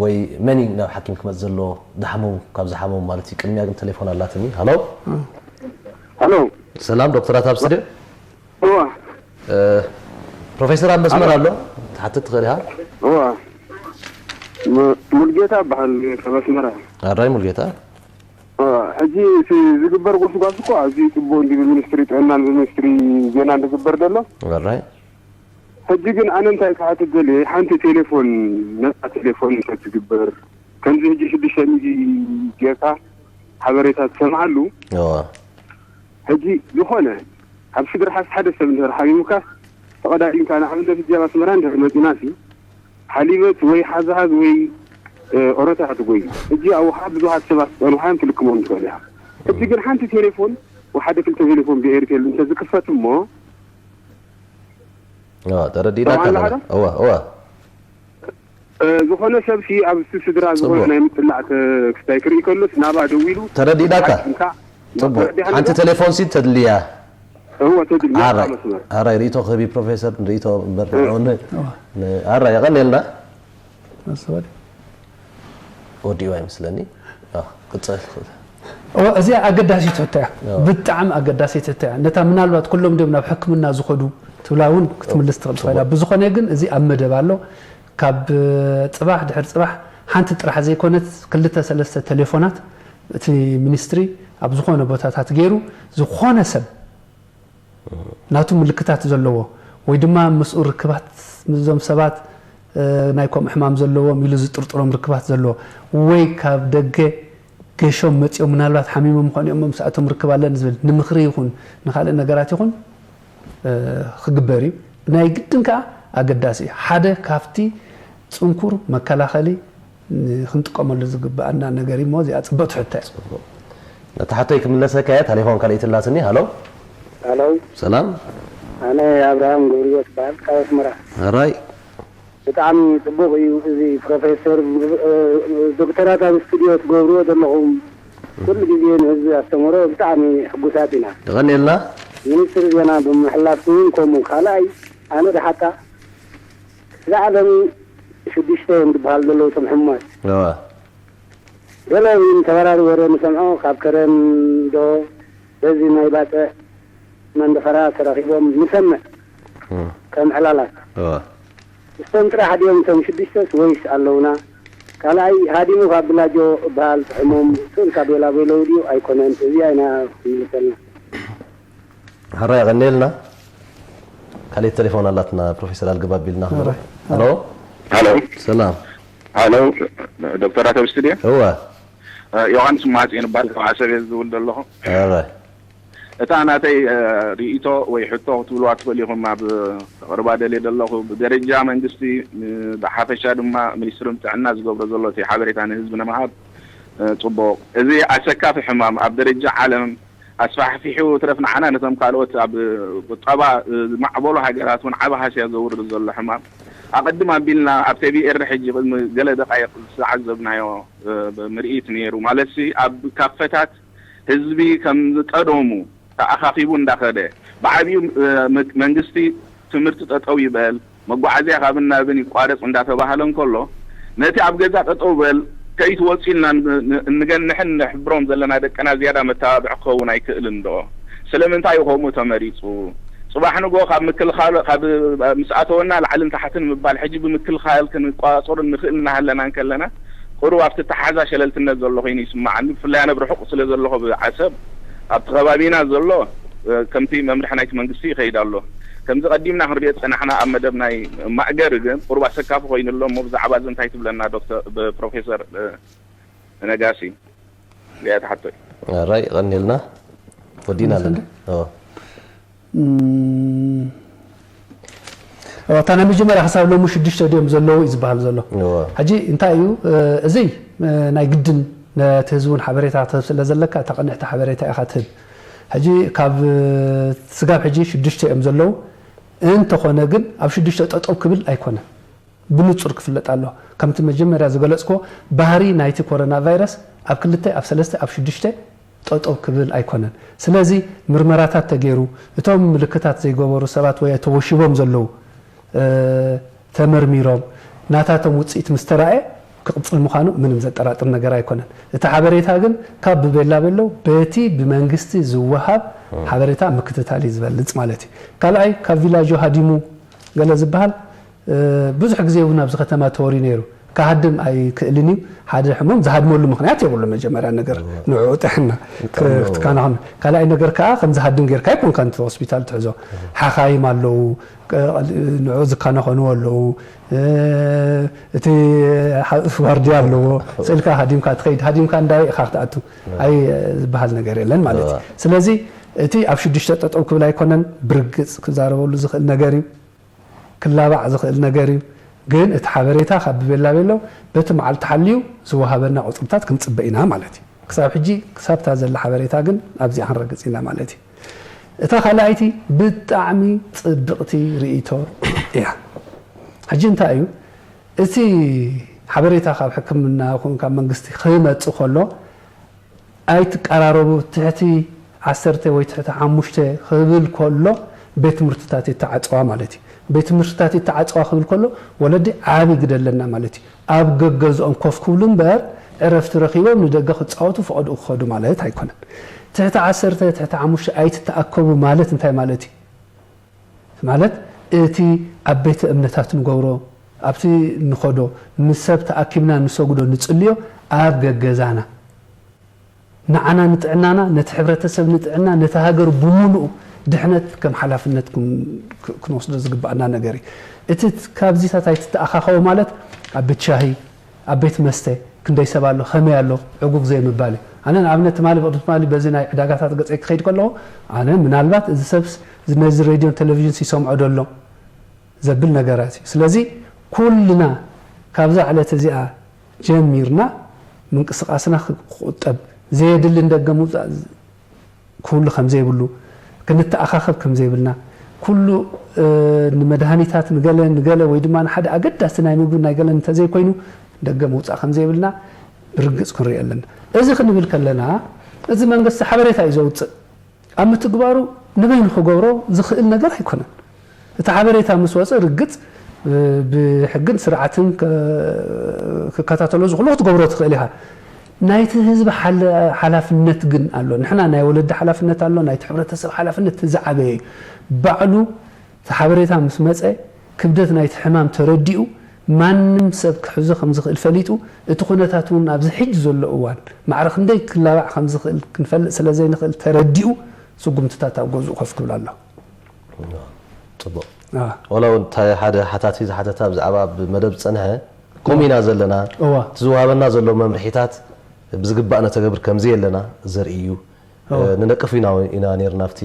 ወይ መን እዩ ናብ ሓኪም ክመጽእ ዘለዎ? ዝሓመሙ፣ ካብ ዝሓመሙ ማለት እዩ። ቅድሚያ ግን ቴሌፎን ኣላትኒ። ሃሎ። ሃሎ። ሰላም ዶክተራት ኣብ ስቱድዮ። እዋ። ፕሮፌሰር ኣብ መስመር ኣሎ። ትሓትት ትኽእል ኢኻ። እዋ። ሙ-፣ ሙልጌታ እበሃል ካብ ኣስመራ። ኣራይ ሙልጌታ። አ፣ ሕጂ እቲ ዝግበር ጎስጓስ እኮ ኣዝዩ ጽቡቕ እንዲ ብሚኒስትሪ ጥዕናን ብሚኒስትሪ ዜናን ዝግበር ዘሎ። ኣራይ። ሕጂ ግን ኣነ እንታይ ክሓትት ደልየ፣ ሓንቲ ቴሌፎን፣ ነጻ ቴሌፎን እንተትግበር፣ ከምዚ ሕጂ ሽዱሽተ ሚእቲ ጌርካ ሓበሬታ ትሰምዓሉ። እዋ። ሕጂ ዝኾነ ኣብ ስድራኻስ ሓደ ሰብ እንድሕር ሓሚሙካስ ተቐዳዲምካ፣ ንኣብነት ሕጂ ኣብ ኣስመራ እንድሕር መጺናሲ ሓሊበት ወይ ሓዝሓዝ ወይ፣ እ፣ ኦሮታ ክትጎይ። ሕጂ ኣብኡ ከዓ ብዙሓት ሰባት ክጸንሑ እዮም፣ ትልክሞም ትኽእል ኢኻ። ሕጂ ግን ሓንቲ ቴሌፎን ወይ ሓደ ክልተ ቴሌፎን ብኤርቴል እንተዝክፈት እሞ እዋ፣ ተረዲእናካ ሰማዕና ኣለና። ዶ? እዋ፣ እዋ። እ፣ ዝኾነ ሰብሲ ኣብቲ ስድራ ዝኾነ ጽቡቕ። ናይ ምጽላእ ተ-፣ ክስታይ ክርኢ ከሎስ ናባ ደዊሉ ተረዲእናካ። ሓኪምካ ጽቡቕ። ተረዲእና ሓንቲ ዶ? ቴሌፎን ሲ ተድልያ። እዎ፣ ተድልያ ኣራይ፣ መስመር። ኣራይ ርእይቶ ክህብ ፕሮፌሰር ርእይቶ እምበር እ። ንዕኡ ን-፣ እዋ። ን-፣ ኣራይ የቐንየልና። መሰወድ። ወዲኡ ኣይመስለኒ። ኣዎ፣ ቅጽል። እዎ፣ እዚኣ ኣገዳሲት ሕቶ እያ። ኣዎ። ብጣዕሚ ኣገዳሲት ሕቶ እያ። ነታ ምናልባት ኩሎም ድዮም ናብ ሕክምና ዝኸዱ ትብላ እውን ክትምልስ ትኽእል ትኽእል እያ። እዎ። ብዝኾነ ግን እዚ ኣብ መደብ ኣሎ። ካብ ጽባሕ ድሕሪ ጽባሕ ሓንቲ ጥራሕ ዘይኮነት ክልተ ሰለስተ ቴሌፎናት እቲ ሚኒስትሪ ኣብ ዝኾነ ቦታታት ገይሩ ዝኾነ ሰብ ናቱ ምልክታት ዘለዎ ወይ ድማ ምስኡ ርክባት ምስዞም ሰባት፣ እ፣ ናይ ከምኡ ሕማም ዘለዎም ኢሉ ዝጥርጥሮም ርክባት ዘለዎ ወይ ካብ ደገ ገሾም መጺኦም ምናልባት ሓሚሞም ምዃኑ እዮም ምስኣቶም ርክብ ኣለኒ ዝብል ንምኽሪ ይኹን ንኻልእ ነገራት ይኹን፣ እ፣ ክግበር እዩ። ናይ ግድን ከኣ ኣገዳሲ እዩ። ሓደ ካብቲ ጽንኩር መከላኸሊ ን-፣ ክንጥቀመሉ ዝግብኣና ነገር እዩ እሞ እዚኣ ጽብቕቲ ሕቶ እያ። ጽቡቕ። ነቲ ሓቶይ ክምለሰካ እየ። ታሊፎን ካልኣይቲ ኣላትኒ። ሃሎ። ሃሎ። ሰላም። ኣነ ኣብርሃም ገብርዮስ እበሃል፣ ካብ ኣስመራ። ሕራይ። ብጣዕሚ ጽቡቕ እዩ እዚ ፕሮፌሰር፣ እ፣ ዶክተራት ኣብ ስቱድዮ ትገብርዎ ዘለኹም ኩሉ ግዜ ንህዝቢ ኣስተምህሮ ብጣዕሚ ሕጉሳት ኢና። የቐንየልና። ሚኒስትሪ ዜና ብምሕላፍኩም እውን ከምኡ። ካልኣይ፣ ኣነ ድሓታ እዛ ዓለም ሽዱሽተ እዮም ዝበሃል ዘለዉ እቶም ሕሙማት። እዋ። ገለ እውን ተበራሪ ወረ ንሰምዖ፣ ካብ ከረን ዶ በዚ ማይ ባጽዕ መንደፈራ ተረኺቦም ንሰምዕ እም። ከም ዕላላት። እዋ። እሶም ጥራሕ ድዮም እቶም ሽዱሽተስ ወይስ ኣለዉና? ካልኣይ፣ ሃዲሙ ካብ ብላጆ እበሃል ሕሙም ስእልካ ቤላ ቤለዉ ድዩ ኣይኮነን? እዚኣ ኢና ክምልሰልና። ሕራይ የቐንየልና። ካልእ ቴሌፎን ኣላትና ፕሮፌሰር ኣልግብ ኣቢልና ክንብሎ። ሕራይ። ሃሎ። ሃሎ። ሰላም። ሃሎ፣ ዶክተር ኣተብ ስቱድዮ። እወ። እ፣ ዮሃንስ ማጽዮን እበሃል፣ ካብ ዓሰብ እየ ዝድውል ዘለኹ። ሕራይ። እታ ናተይ፣ እ፣ ርእይቶ ወይ ሕቶ ክትብልዋ ትኽእሉ ኢኹም ኣብ ዘቕርባ ደልየ ዘለኹ። ብደረጃ መንግስቲ፣ እ፣ ብሓፈሻ ድማ ሚኒስትሪ ጥዕና ዝገብሮ ዘሎ እቲ ሓበሬታ ንህዝቢ ንምሃብ፣ እ፣ ጽቡቕ። እዚ ኣሰካፊ ሕማም ኣብ ደረጃ ዓለም ኣስፋሕፊሑ ትረፍ ንዓና ነቶም ካልኦት ኣብ ቁጠባ ዝማዕበሉ ሃገራት እውን ዓቢ ሃስያ ዘውርድ ዘሎ ሕማም። ኣቐድም ኣቢልና ኣብ ቴቪ ኤሪ ሕጂ ቅድሚ ገለ ደቃይቕ ዝተዓዘብናዮ፣ እ፣ ምርኢት ነይሩ። ማለትሲ ኣብ ካፈታት ህዝቢ ከም ዝቀደሙ ተኣኻኺቡ እንዳኸደ፣ ብዓቢኡ፣ እ፣ መ-፣ መንግስቲ ትምህርቲ ጠጠው ይበል፣ መጓዓዝያ ካብን ናብን ይቋረጽ እንዳተባሃለ እንከሎ፣ ነቲ ኣብ ገዛ ጠጠው በል ከይትወጽኡ ኢልና ን-፣ ን-፣ እንገንሕን ንሕብሮም ዘለና ደቅና ዝያዳ መተባብዒ ክኸውን ኣይክእልን ዶ? ስለምንታይ እዩ ከምኡ ተመሪጹ? ጽባሕ ንግሆ ካብ ምክልኻል፣ ካብ፣ ምስ ኣተወና ላዕልን ታሕትን ምባል፣ ሕጂ ብምክልኻል ክንቋጸሩ ንኽእል እናሃለና እንከለና፣ ቁሩብ ኣብቲ ኣተሓሕዛ ሸለልትነት ዘሎ ኮይኑ ይስምዓኒ። ብፍላይ ኣነ ብርሑቕ ስለ ዘለኹ ብዓሰብ፣ ኣብቲ ከባቢና ዘሎ፣ እ፣ ከምቲ መምርሒ ናይቲ መንግስቲ ይኸይድ ኣሎ። ከምዚ ቀዲምና ክንሪኦ ዝጸናሕና ኣብ መደብ ናይ ማእገር ግን ቁሩብ ኣሰካፊ ኮይኑ ኣሎ እሞ ብዛዕባ እዚ እንታይ ትብለና ዶክተር፣ ብ-፣ ፕሮፌሰር፣ እ፣ ነጋሲ? እዚኣ እያ ትሓቶይ። ኣራይ፣ ቀኒልና። ወዲና ኣለና። ሰንደ? ኦ። እም፣ እታ ናይ መጀመርያ ክሳብ ሎሚ ሽዱሽተ ድዮም ዘለዉ እዩ ዝበሃል ዘሎ። እዎ። ሕጂ እንታይ እዩ፣ እ፣ እዚ፣ እ፣ ናይ ግድን ነቲ ህዝቢ እውን ሓበሬታ ክትህብ ስለ ዘለካ፣ እታ ቅንዕቲ ሓበሬታ ኢኻ ትህብ። ሕጂ ካብ፣ እ፣ ስጋብ ሕጂ ሽዱሽተ እዮም ዘለዉ። እንተኾነ ግን ኣብ ሽዱሽተ ጠጠው ክብል ኣይኮነን። ብንጹር ክፍለጥ ኣለዎ። ከምቲ መጀመርያ ዝገለጽክዎ፣ ባህሪ ናይቲ ኮሮና ቫይረስ ኣብ ክልተ፣ ኣብ ሰለስተ፣ ኣብ ሽዱሽተ ጠጠው ክብል ኣይኮነን። ስለዚ ምርመራታት ተገይሩ፣ እቶም ምልክታት ዘይገበሩ ሰባት ወይ ተወሺቦም ዘለዉ፣ እ፣ ተመርሚሮም፣ ናታቶም ውጽኢት ምስ ተራእየ ክቕጽል ምዃኑ ምንም ዘጠራጥር ነገር ኣይኮነን። እቲ ሓበሬታ ግን ካብ ብቤላ ቤሎ በቲ ብመንግስቲ ዝወሃብ እ። ሓበሬታ ምክትታል እዩ ዝበልጽ ማለት እዩ። ካልኣይ፣ ካብ ቪላጆ ሃዲሙ ገለ ዝበሃል፣ እ፣ ብዙሕ ግዜ እውን ኣብዚ ከተማ ተወርዩ ነይሩ። ክሃድም ኣይክእልን እዩ። ሓደ ሕሙም ዝሃድመሉ ምኽንያት የብሉ። መጀመርያ ነገር ንዕኡ ጥዕና ክትከናኸን፣ ካልኣይ ነገር ከዓ ከም ዝሃድም ጌርካ ኣይኮንካ፣ እቲ ሆስፒታል ትሕዞ። ሓኻይም ኣለዉ፣ ንዕኡ ዝከናኸኑ ኣለዉ፣ እቲ ዋርድያ ኣለዎ። ስእልካ ሃዲምካ ትኸይድ፣ ሃዲምካ እንዳበይ ኢኻ ክትኣቱ? ኣይ ዝበሃል ነገር የለን ማለት እዩ። ስለዚ እቲ ኣብ ሽዱሽተ ጠጠው ክብል ኣይኮነን፣ ብርግፅ ክዛረበሉ ዝኽእል ነገር እዩ። ክላባዕ ዝኽእል ነገር እዩ። ግን እቲ ሓበሬታ ካብ ቤላ ቤሎ በቲ መዓልቲ ሓልዩ ዝወሃበና ቁፅርታት ክንፅበ ኢና ማለት እዩ። ክሳብ ሕጂ ክሳብታ ዘላ ሓበሬታ ግን ኣብዚኣ ክንረግፅ ኢና ማለት እዩ። እታ ካልኣይቲ ብጣዕሚ ፅብቕቲ ርእይቶ እያ። ሕጂ እንታይ እዩ እቲ ሓበሬታ ካብ ሕክምና ይኹን ካብ መንግስቲ ክመፅእ ከሎ ኣይትቀራረቡ፣ ትሕቲ ዓሰርተ ወይ ትሕቲ ሓሙሽተ ክብል ከሎ ቤት ትምህርትታት ይተዓፀዋ ማለት እዩ። ቤት ትምህርትታት ይተዓፀዋ ክብል ከሎ ወለዲ ዓቢ ግደ ኣለና ማለት እዩ። ኣብ ገገዝኦም ኮፍ ክብሉ እምበር ዕረፍቲ ረኺቦም ንደገ ክፃወቱ ፈቐድኡ ክኸዱ ማለት ኣይኮነን። ትሕቲ ዓሰርተ ትሕቲ ሓሙሽተ ኣይትተኣከቡ ማለት እንታይ ማለት እዩ? ማለት እቲ ኣብ ቤተ እምነታት ንገብሮ፣ ኣብቲ ንኸዶ፣ ምስ ሰብ ተኣኪብና ንሰግዶ ንፅልዮ ኣብ ገገዛና ንዓና ንጥዕናና፣ ነቲ ሕብረተሰብ ንጥዕና፣ ነቲ ሃገር ብምሉኡ ድሕነት ከም ሓላፍነት ክን- ክ- ክንወስዶ ዝግባኣና ነገር እዩ። እቲ ት- ካብዚታት ኣይትተኣኻኸቦ ማለት ኣብ ቤት ሻሂ፣ ኣብ ቤት መስተ ክንደይ ሰብ ኣሎ፣ ከመይ ኣሎ፣ ዕጉግ ዘይምባል እዩ። ኣነ ንኣብነት ትማሊ ብቕድሚ ትማሊ በዚ ናይ ዕዳጋታት ገፀይ ክኸይድ ከለኹ ኣነ ምናልባት እዚ ሰብስ ነዚ ሬድዮን ቴሌቪዥን ይሰምዖ ዶ ኣሎ ዘብል ነገራት እዩ። ስለዚ ኩልና ካብዛ ዕለት እዚኣ ጀሚርና ምንቅስቃስና ክቁጠብ፣ ዘየድሊ ንደገ ምውፃእ ክህሉ ከም ዘይብሉ፣ ክንተኣኻኸብ ከም ዘይብልና፣ ኩሉ ንመድሃኒታት ንገለ ንገለ ወይ ድማ ንሓደ ኣገዳሲ ናይ ምግቢ ናይ ገለ እንተዘይኮይኑ ደገ ምውፃእ ከም ዘይብልና ብርግፅ ክንሪኦ ኣለና። እዚ ክንብል ከለና እዚ መንግስቲ ሓበሬታ እዩ ዘውፅእ። ኣብ ምትግባሩ ንበይኑ ክገብሮ ዝኽእል ነገር ኣይኮነን። እቲ ሓበሬታ ምስ ወፀ ርግፅ ብሕግን ስርዓትን ክከታተሎ ዝኽእሉ ክትገብሮ ትኽእል ኢኻ። ናይቲ ህዝቢ ሓላፍነት ግን ኣሎ። ንሕና ናይ ወለዲ ሓላፍነት ኣሎ፣ ናይቲ ሕብረተሰብ ሓላፍነት ዝዓበየ እዩ። ባዕሉ እቲ ሓበሬታ ምስ መፀ ክብደት ናይቲ ሕማም ተረዲኡ ማንም ሰብ ክሕዞ ከም ዝኽእል ፈሊጡ፣ እቲ ኩነታት እውን ኣብዚ ሕጂ ዘሎ እዋን ማዕረ ክንደይ ክላባዕ ከም ዝኽእል ክንፈልጥ ስለ ዘይንኽእል ተረዲኡ ስጉምትታት ኣብ ገዝኡ ኮፍ ክብል ኣሎ። ፅቡቕ። ወላ እውን እንታይ ሓደ ሓታቲ ዝሓተታ ብዛዕባ ኣብ መደብ ዝፀንሐ ከምኡ ኢና ዘለና፣ እቲ ዝወሃበና ዘሎ መምርሒታት ብዝግባእ ነተገብር ከምዘየለና ዘርኢ እዩ። ንነቅፍ ኢና ኢና ነርና ኣብቲ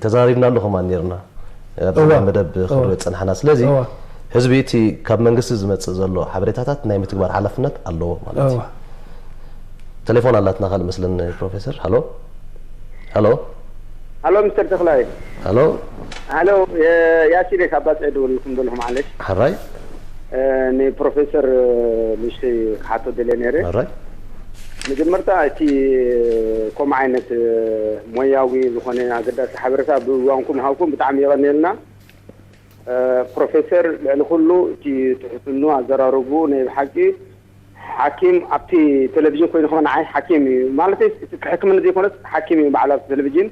ተዛሪብናሉ ከማን ነርና ኣብዚ እዋ። መደብ እዋ። ክንሪኦ ዝጸናሕና። ስለዚ እዋ። ህዝቢ እቲ ካብ መንግስቲ ዝመጽእ ዘሎ ሓበሬታታት ናይ ምትግባር ሓላፍነት ኣለዎ ማለት እዩ። እዋ። ቴሌፎን ኣላትና ካልእ መስለን ፕሮፌሰር። ሃሎ ሃሎ ሃሎ ሚስተር ተኽላይ። ሃሎ ሃሎ ያሲን ካብ ባጽዕ ደወልኩም ዘለኹ ማለሽ። ሓራይ ንፕሮፌሰር ንእሽተይ ክሓቶ ደልየ ነይረ። ሓራይ መጀመርታ እቲ ከምኡ ዓይነት ሞያዊ ዝኾነ ኣገዳሲ ሓበሬታ ብእዋንኩም ሃብኩም ብጣዕሚ የቐንየልና። ፕሮፌሰር ልዕሊ ኩሉ እቲ ትሕትኑ ኣዘራርቡ ናይ ብሓቂ ሓኪም ኣብቲ ቴሌቪዥን ኮይኑ ከማ ንዓይ ሓኪም እዩ ማለት እቲ ሕክምና ዘይኮነስ ሓኪም እዩ በዓል ኣብቲ ቴሌቪዥን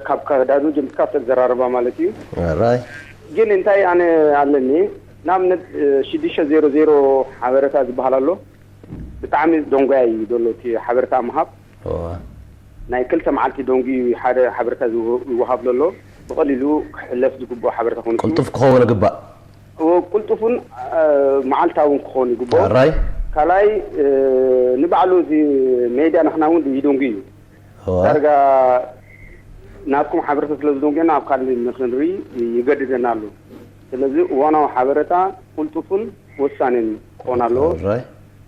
ካብ ካዳዱ ጀምርካ ኣብቲ ኣዘራርባ ማለት እዩ። ራይ ግን እንታይ ኣነ ኣለኒ ንኣብነት ሽዱሽተ ዜሮ ዜሮ ሓበሬታ ዝበሃል ኣሎ። ብጣዕሚ ደንጎያ እዩ ዘሎ እቲ ሓበሬታ ምሃብ። ናይ ክልተ መዓልቲ ደንጉ እዩ ሓደ ሓበሬታ ይወሃብ ዘሎ። ብቐሊሉ ክሕለፍ ዝግብኦ ሓበሬታ ኮይኑ ቅልጡፍ ክኸውን ይግባእ። ቅልጡፍን መዓልታውን ክኸውን ይግብኦ። ራይ ካልኣይ ንባዕሉ እዚ ሜድያ ንሕና እውን ይደንጉ እዩ። ዳርጋ ናትኩም ሓበሬታ ስለ ዝደንጉየና ኣብ ካልእ ንክንርኢ ይገድደና ኣሎ። ስለዚ እዋናዊ ሓበሬታ ቅልጡፍን ወሳንን ክኾን ኣለዎ።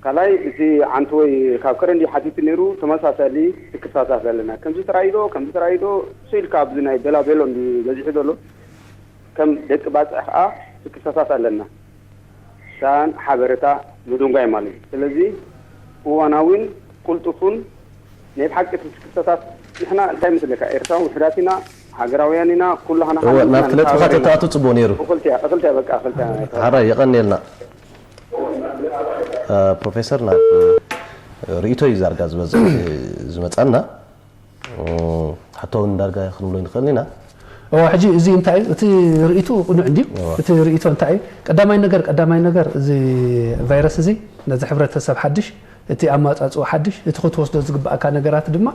ካልኣይ እቲ ዓንተወይ ካብ ከረን ድዩ ሓቲቱ ነይሩ ተመሳሳሊ ትክሳሳት ኣለና ከምዚ ተራእዩ ዶ ከምዚ ተራእዩ ዶ እሱ ኢልካ ኣብዚ ናይ ቤላ ቤሎ እንድዩ በዚሑ ዘሎ ከም ደቂ ባፅዕ ከዓ ትክሳሳት ኣለና። ሳን ሓበሬታ ምድንጓይ ማለት እዩ። ስለዚ እዋናዊን ቅልጡፉን ናይ ብሓቂ እቲ ትክሳሳት ንሕና እንታይ ምስለካ ኤርትራዊ ውሕዳት ኢና ሃገራውያን ኢና ኩላህና እወ፣ ናብ ክለጥፍኻ ተተኣቱ ጽቡቕ ነይሩ። እኽልትያ እኽልትያ በቃ እኽልትያ ሓራይ የቐንየልና። ፕሮፌሰር ናብ ርእይቶ እዩ ዛርጋ ዝበዝሕ ዝመፃና። ሓቶ እውን ዳርጋ ክንብሎ ንኽእል ኢና። እዋ ሕጂ እዚ እንታይ እዩ? እቲ ርእይቱ ቅኑዕ እንድዩ። እቲ ርእይቶ እንታይ እዩ? ቀዳማይ ነገር ቀዳማይ ነገር እዚ ቫይረስ እዚ ነዚ ሕብረተሰብ ሓድሽ፣ እቲ ኣማጻጽኡ ሓድሽ፣ እቲ ክትወስዶ ዝግባእካ ነገራት ድማ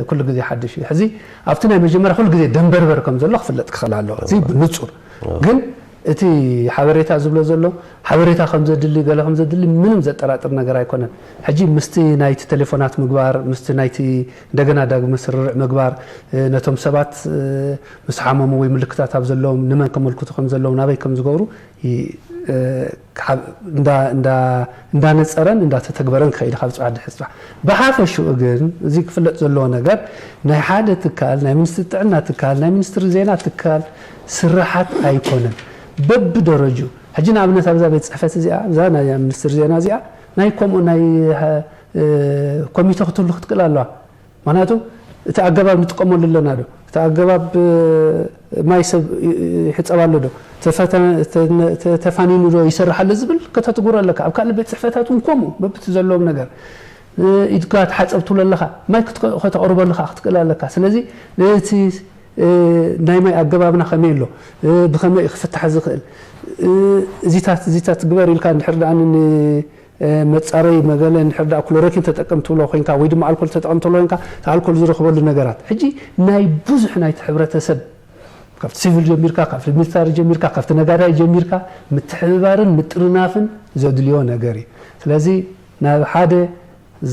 ኩሉ ግዜ ሓድሽ እዩ። ሕዚ ኣብቲ ናይ መጀመርያ ኩሉ ግዜ ደንበርበር ከም ዘሎ ክፍለጥ ክኽእል ኣለዎ። እዚ ብንጹር ግን እቲ ሓበሬታ ዝብሎ ዘሎ ሓበሬታ ከም ዘድሊ ገለ ከም ዘድሊ ምንም ዘጠራጥር ነገር ኣይኮነን። ሕጂ ምስቲ ናይቲ ቴሌፎናት ምግባር ምስቲ ናይቲ እንደገና ዳግመ ስርርዕ ምግባር ነቶም ሰባት ምስ ሓመሙ ወይ ምልክታት ኣብ ዘለዎም ንመን ከመልክቱ ከም ዘለዎም ናበይ ከም ዝገብሩ እንዳነፀረን እንዳተተግበረን ክኸይድ ካብ ፅባሕ ድሕሪ ፅባሕ ብሓፈሽኡ ግን እዚ ክፍለጥ ዘለዎ ነገር ናይ ሓደ ትካል ናይ ሚኒስትሪ ጥዕና ትካል ናይ ሚኒስትሪ ዜና ትካል ስራሓት ኣይኮነን በብደረጁ ሕጂ ንኣብነት ኣብዛ ቤት ፅሕፈት እዚኣ እዛ ናይ ሚኒስትሪ ዜና እዚኣ ናይ ከምኡ ናይ ኮሚተ ክትህሉ ክትክእል ኣለዋ ምክንያቱ እቲ ኣገባብ ንጥቀመሉ ኣለና ዶ እቲ ኣገባብ ማይ ሰብ ይሕፀብ ኣሎ ዶ ተፋኒኑ ዶ ይሰርሕ ኣሎ ዝብል ከተትጉሮ ኣለካ ኣብ ካልእ ቤት ፅሕፈታት እውን ከምኡ በብቲ ዘለዎም ነገር ኢድካ ትሓፀብ ትብሎ ኣለካ ማይ ከተቕርበሉ ከዓ ክትክእል ኣለካ ስለዚ እቲ ናይ ማይ ኣገባብና ከመይ ኣሎ ብከመይ ክፍታሕ ዝኽእል እዚታት እዚታት ግበር ኢልካ እንድሕር ደኣ መፃረይ መገለ እንድሕር ደኣ ክሎሮኪን ተጠቀም ትብሎ ኮይንካ ወይ ድማ ኣልኮል ተጠቀም ትብሎ ኮይንካ ኣልኮል ዝረኽበሉ ነገራት ሕጂ ናይ ብዙሕ ናይቲ ሕብረተሰብ ካብቲ ሲቪል ጀሚርካ ካብቲ ሚሊታሪ ጀሚርካ ካብቲ ነጋዳይ ጀሚርካ ምትሕብባርን ምጥርናፍን ዘድልዮ ነገር እዩ ስለዚ ናብ ሓደ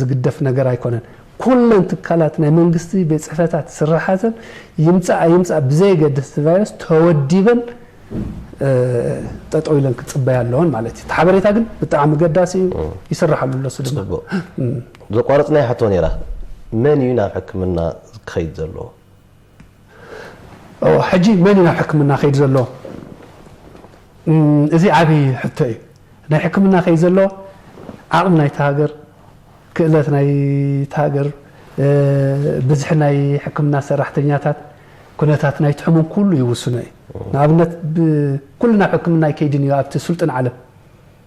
ዝግደፍ ነገር ኣይኮነን ኩለን ትካላት ናይ መንግስቲ ቤት ፅሕፈታት ስራሓተን ይምፃእ ኣይምፃእ ብዘየገድስ እቲ ቫይረስ ተወዲበን ጠጠው ኢለን ክፅበያ ኣለዎን ማለት እዩ። እቲ ሓበሬታ ግን ብጣዕሚ ገዳሲ እዩ፣ ይስራሓሉ ኣሎ። እሱ ድማ ፅቡቅ። ዘቋረፅናዮ ሕቶ ነይራ፣ መን እዩ ናብ ሕክምና ክኸይድ ዘለዎ? ኦ፣ ሕጂ መን እዩ ናብ ሕክምና ከይድ ዘለዎ? እም፣ እዚ ዓብዪ ሕቶ እዩ። ናይ ሕክምና ከይድ ዘለዎ ዓቕሚ ናይቲ ሃገር፣ ክእለት ናይቲ ሃገር፣ እ፣ ብዝሒ ናይ ሕክምና ሰራሕተኛታት፣ ኩነታት ናይቲ ሕሙም ኩሉ ይውስኖ እዩ። ንኣብነት ብ-፣ ኩሉ ናብ ሕክምና ኣይከይድን እዩ ኣብቲ ስልጡን ዓለም።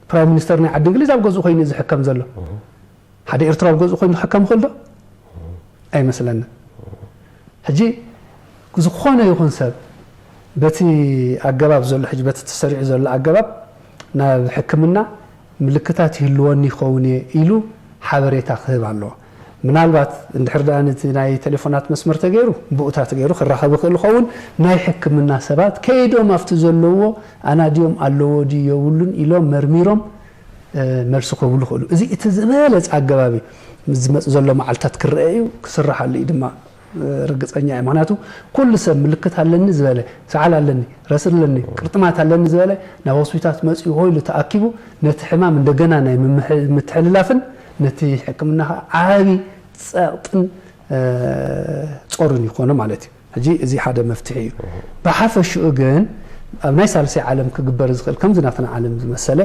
ፕራይም ሚኒስተር ናይ ዓዲ እንግሊዝ ኣብ ገዝኡ ኮይኑ እዩ ዝሕከም ዘሎ። ሓደ ኤርትራዊ ኣብ ገዝኡ ኮይኑ ክሕከም ይኽእል ዶ? ኣይመስለንን። ሕጂ ዝኾነ ይኹን ሰብ በቲ ኣገባብ ዘሎ፣ ሕጂ በቲ ተሰሪዑ ዘሎ ኣገባብ ናብ ሕክምና ምልክታት ይህልወኒ ይኸውን እየ ኢሉ ሓበሬታ ክህብ ኣለዎ። ምናልባት እንድሕር ደኣ ነቲ ናይ ቴሌፎናት መስመር ተገይሩ፣ ብኡታ ተገይሩ ክራኸብ ይኽእል ይኸውን። ናይ ሕክምና ሰባት ከይዶም ኣብቲ ዘለዎ ኣናድዮም ኣለዎ ድዩ የብሉን ኢሎም መርሚሮም፣ እ፣ መልሲ ክህብሉ ይኽእሉ። እዚ እቲ ዝበለጸ ኣገባብ እዩ። ምስ ዝመጽእ ዘሎ መዓልታት ክረአ እዩ፣ ክስርሓሉ እዩ ድማ፣ እ፣ ርግጸኛ እየ። ምኽንያቱ ኩሉ ሰብ ምልክት ኣለኒ ዝበለ፣ ሰዓል ኣለኒ፣ ረስር ኣለኒ፣ ቅርጥማት ኣለኒ ዝበለ ናብ ሆስፒታል መጺኡ ኮይኑ ተኣኪቡ ነቲ ሕማም እንደገና ናይ ምምሕ-፣ ምትሕልላፍን ነቲ ሕክምና ኸኣ ዓቢ ጸቕጥን፣ እ፣ ጾርን ይኾኖ ማለት እዩ። ሕጂ እዚ ሓደ መፍትሒ እዩ። ብሓፈሽኡ ግን ኣብ ናይ ሳልሳይ ዓለም ክግበር ዝኽእል ከምዚ ናትና ዓለም ዝመሰለ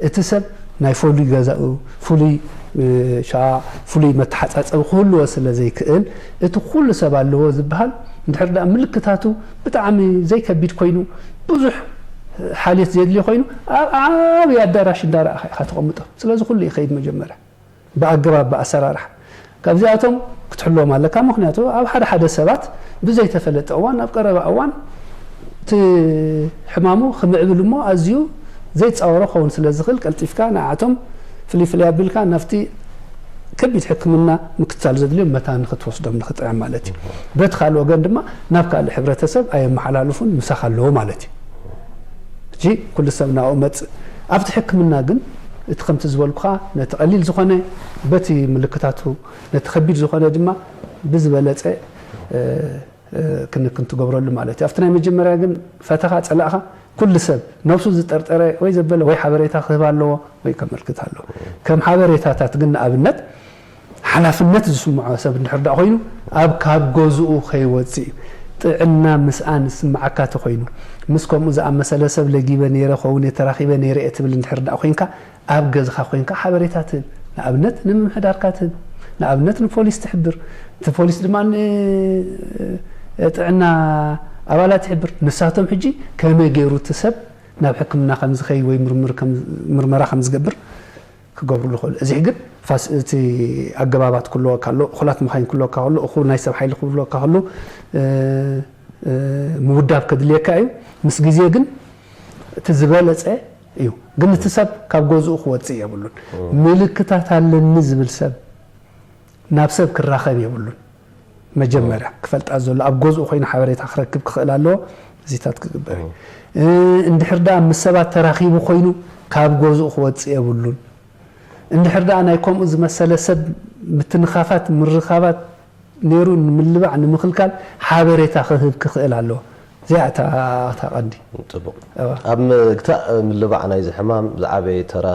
እቲ ሰብ ናይ ፍሉይ ገዛኡ፣ ፍሉይ፣ እ፣ ሸቓቕ፣ ፍሉይ መተሓጻጸቢ ክህልዎ ስለ ዘይክእል እቲ ኩሉ ሰብ ኣለዎ ዝበሃል እንድሕር ደኣ ምልክታቱ ብጣዕሚ ዘይከቢድ ኮይኑ ብዙሕ ሓልዮት ዘየድልዮ ኮይኑ ኣብ ዓብዪ ኣዳራሽ እንዳረኣኻ ኢኻ ተቐምጦ። ስለዚ ኩሉ ይኸይድ መጀመርያ። ብኣገባብ ብኣሰራርሓ ካብዚኣቶም ክትሕልዎም ኣለካ። ምኽንያቱ ኣብ ሓደ ሓደ ሰባት ብዘይተፈለጠ እዋን ኣብ ቀረባ እዋን እቲ ሕማሙ ክምዕብል እሞ ኣዝዩ ዘይፃወሮ ክኸውን ስለ ዝኽእል ቀልጢፍካ ንዓቶም ፍልይ ፍልይ ኣቢልካ ናብቲ ከቢድ ሕክምና ምክትታል ዘድልዮም መታን ክትወስዶም ንኽጥዕም ማለት እዩ። በቲ ካልእ ወገን ድማ ናብ ካልእ ሕብረተሰብ ኣየመሓላልፉን ምሳኻ ኣለዎ ማለት እዩ። ሕጂ ኩሉ ሰብ ናብኡ መጽእ ኣብቲ ሕክምና ግን እቲ ከምቲ ዝበልኩኻ ነቲ ቀሊል ዝኾነ በቲ ምልክታቱ ነቲ ከቢድ ዝኾነ ድማ ብዝበለጸ ክንክን ትገብረሉ ማለት እዩ ኣብቲ ናይ መጀመርያ ግን ፈተኻ ጸላእኻ ኩሉ ሰብ ነብሱ ዝጠርጠረ ወይ ዘበለ ወይ ሓበሬታ ክህብ ኣለዎ ወይ ከመልክት ኣለዎ ከም ሓበሬታታት ግን ንኣብነት ሓላፍነት ዝስምዖ ሰብ እንድሕር ደኣ ኮይኑ ኣብ ካብ ገዝኡ ከይወፅእ እዩ። ጥዕና ምስኣን ዝስምዓካ ተኮይኑ ምስ ከምኡ ዝኣመሰለ ሰብ ለጊበ ነይረ ኸውን እየ ተራኺበ ነይረ እየ ትብል እንድሕር ደኣ ኮይንካ ኣብ ገዝኻ ኮይንካ ሓበሬታ ትህብ። ንኣብነት ንምምሕዳርካ ትህብ። ንኣብነት ንፖሊስ ትሕብር። እቲ ፖሊስ ድማ ጥዕና ኣባላት ይሕብር። ንሳቶም ሕጂ ከመይ ገይሩ እቲ ሰብ ናብ ሕክምና ከም ዝኸይድ ወይ ምርመራ ከም ዝገብር ክገብርሉ ይኽእሉ። እዚ ግን ፋስ-፣ እቲ ኣገባባት ክህልወካ ኣሎ፣ እኹላት መኻይን ክህልወካ ከሎ፣ እኹል ናይ ሰብ ሓይሊ ክህልወካ ከሎ፣ እ፣ ምውዳብ ከድልየካ እዩ። ምስ ግዜ ግን እቲ ዝበለጸ እዩ። ግን እቲ ሰብ ካብ ገዝኡ ክወጽእ የብሉን። ምልክታት ኣለኒ ዝብል ሰብ ናብ ሰብ ክራኸብ የብሉን። መጀመርያ ክፈልጣ ዘሎ ኣብ ገዝኡ ኮይኑ ሓበሬታ ክረክብ ክኽእል ኣለዎ። እዚታት ክግበር እዩ። እንድሕር ደኣ ምስ ሰባት ተራኺቡ ኮይኑ ካብ ገዝኡ ክወጽእ የብሉን። እንድሕር ደኣ ናይ ከምኡ ዝመሰለ ሰብ ምትንኻፋት ምርኻባት ነይሩ ንምልባዕ ንምኽልካል ሓበሬታ ክህብ ክኽእል ኣለዎ። እዚኣ እታ እታ ቀንዲ። ጽቡቕ። ኣብ ምግታእ ምልባዕ ናይዚ ሕማም ዝዓበየ ተራ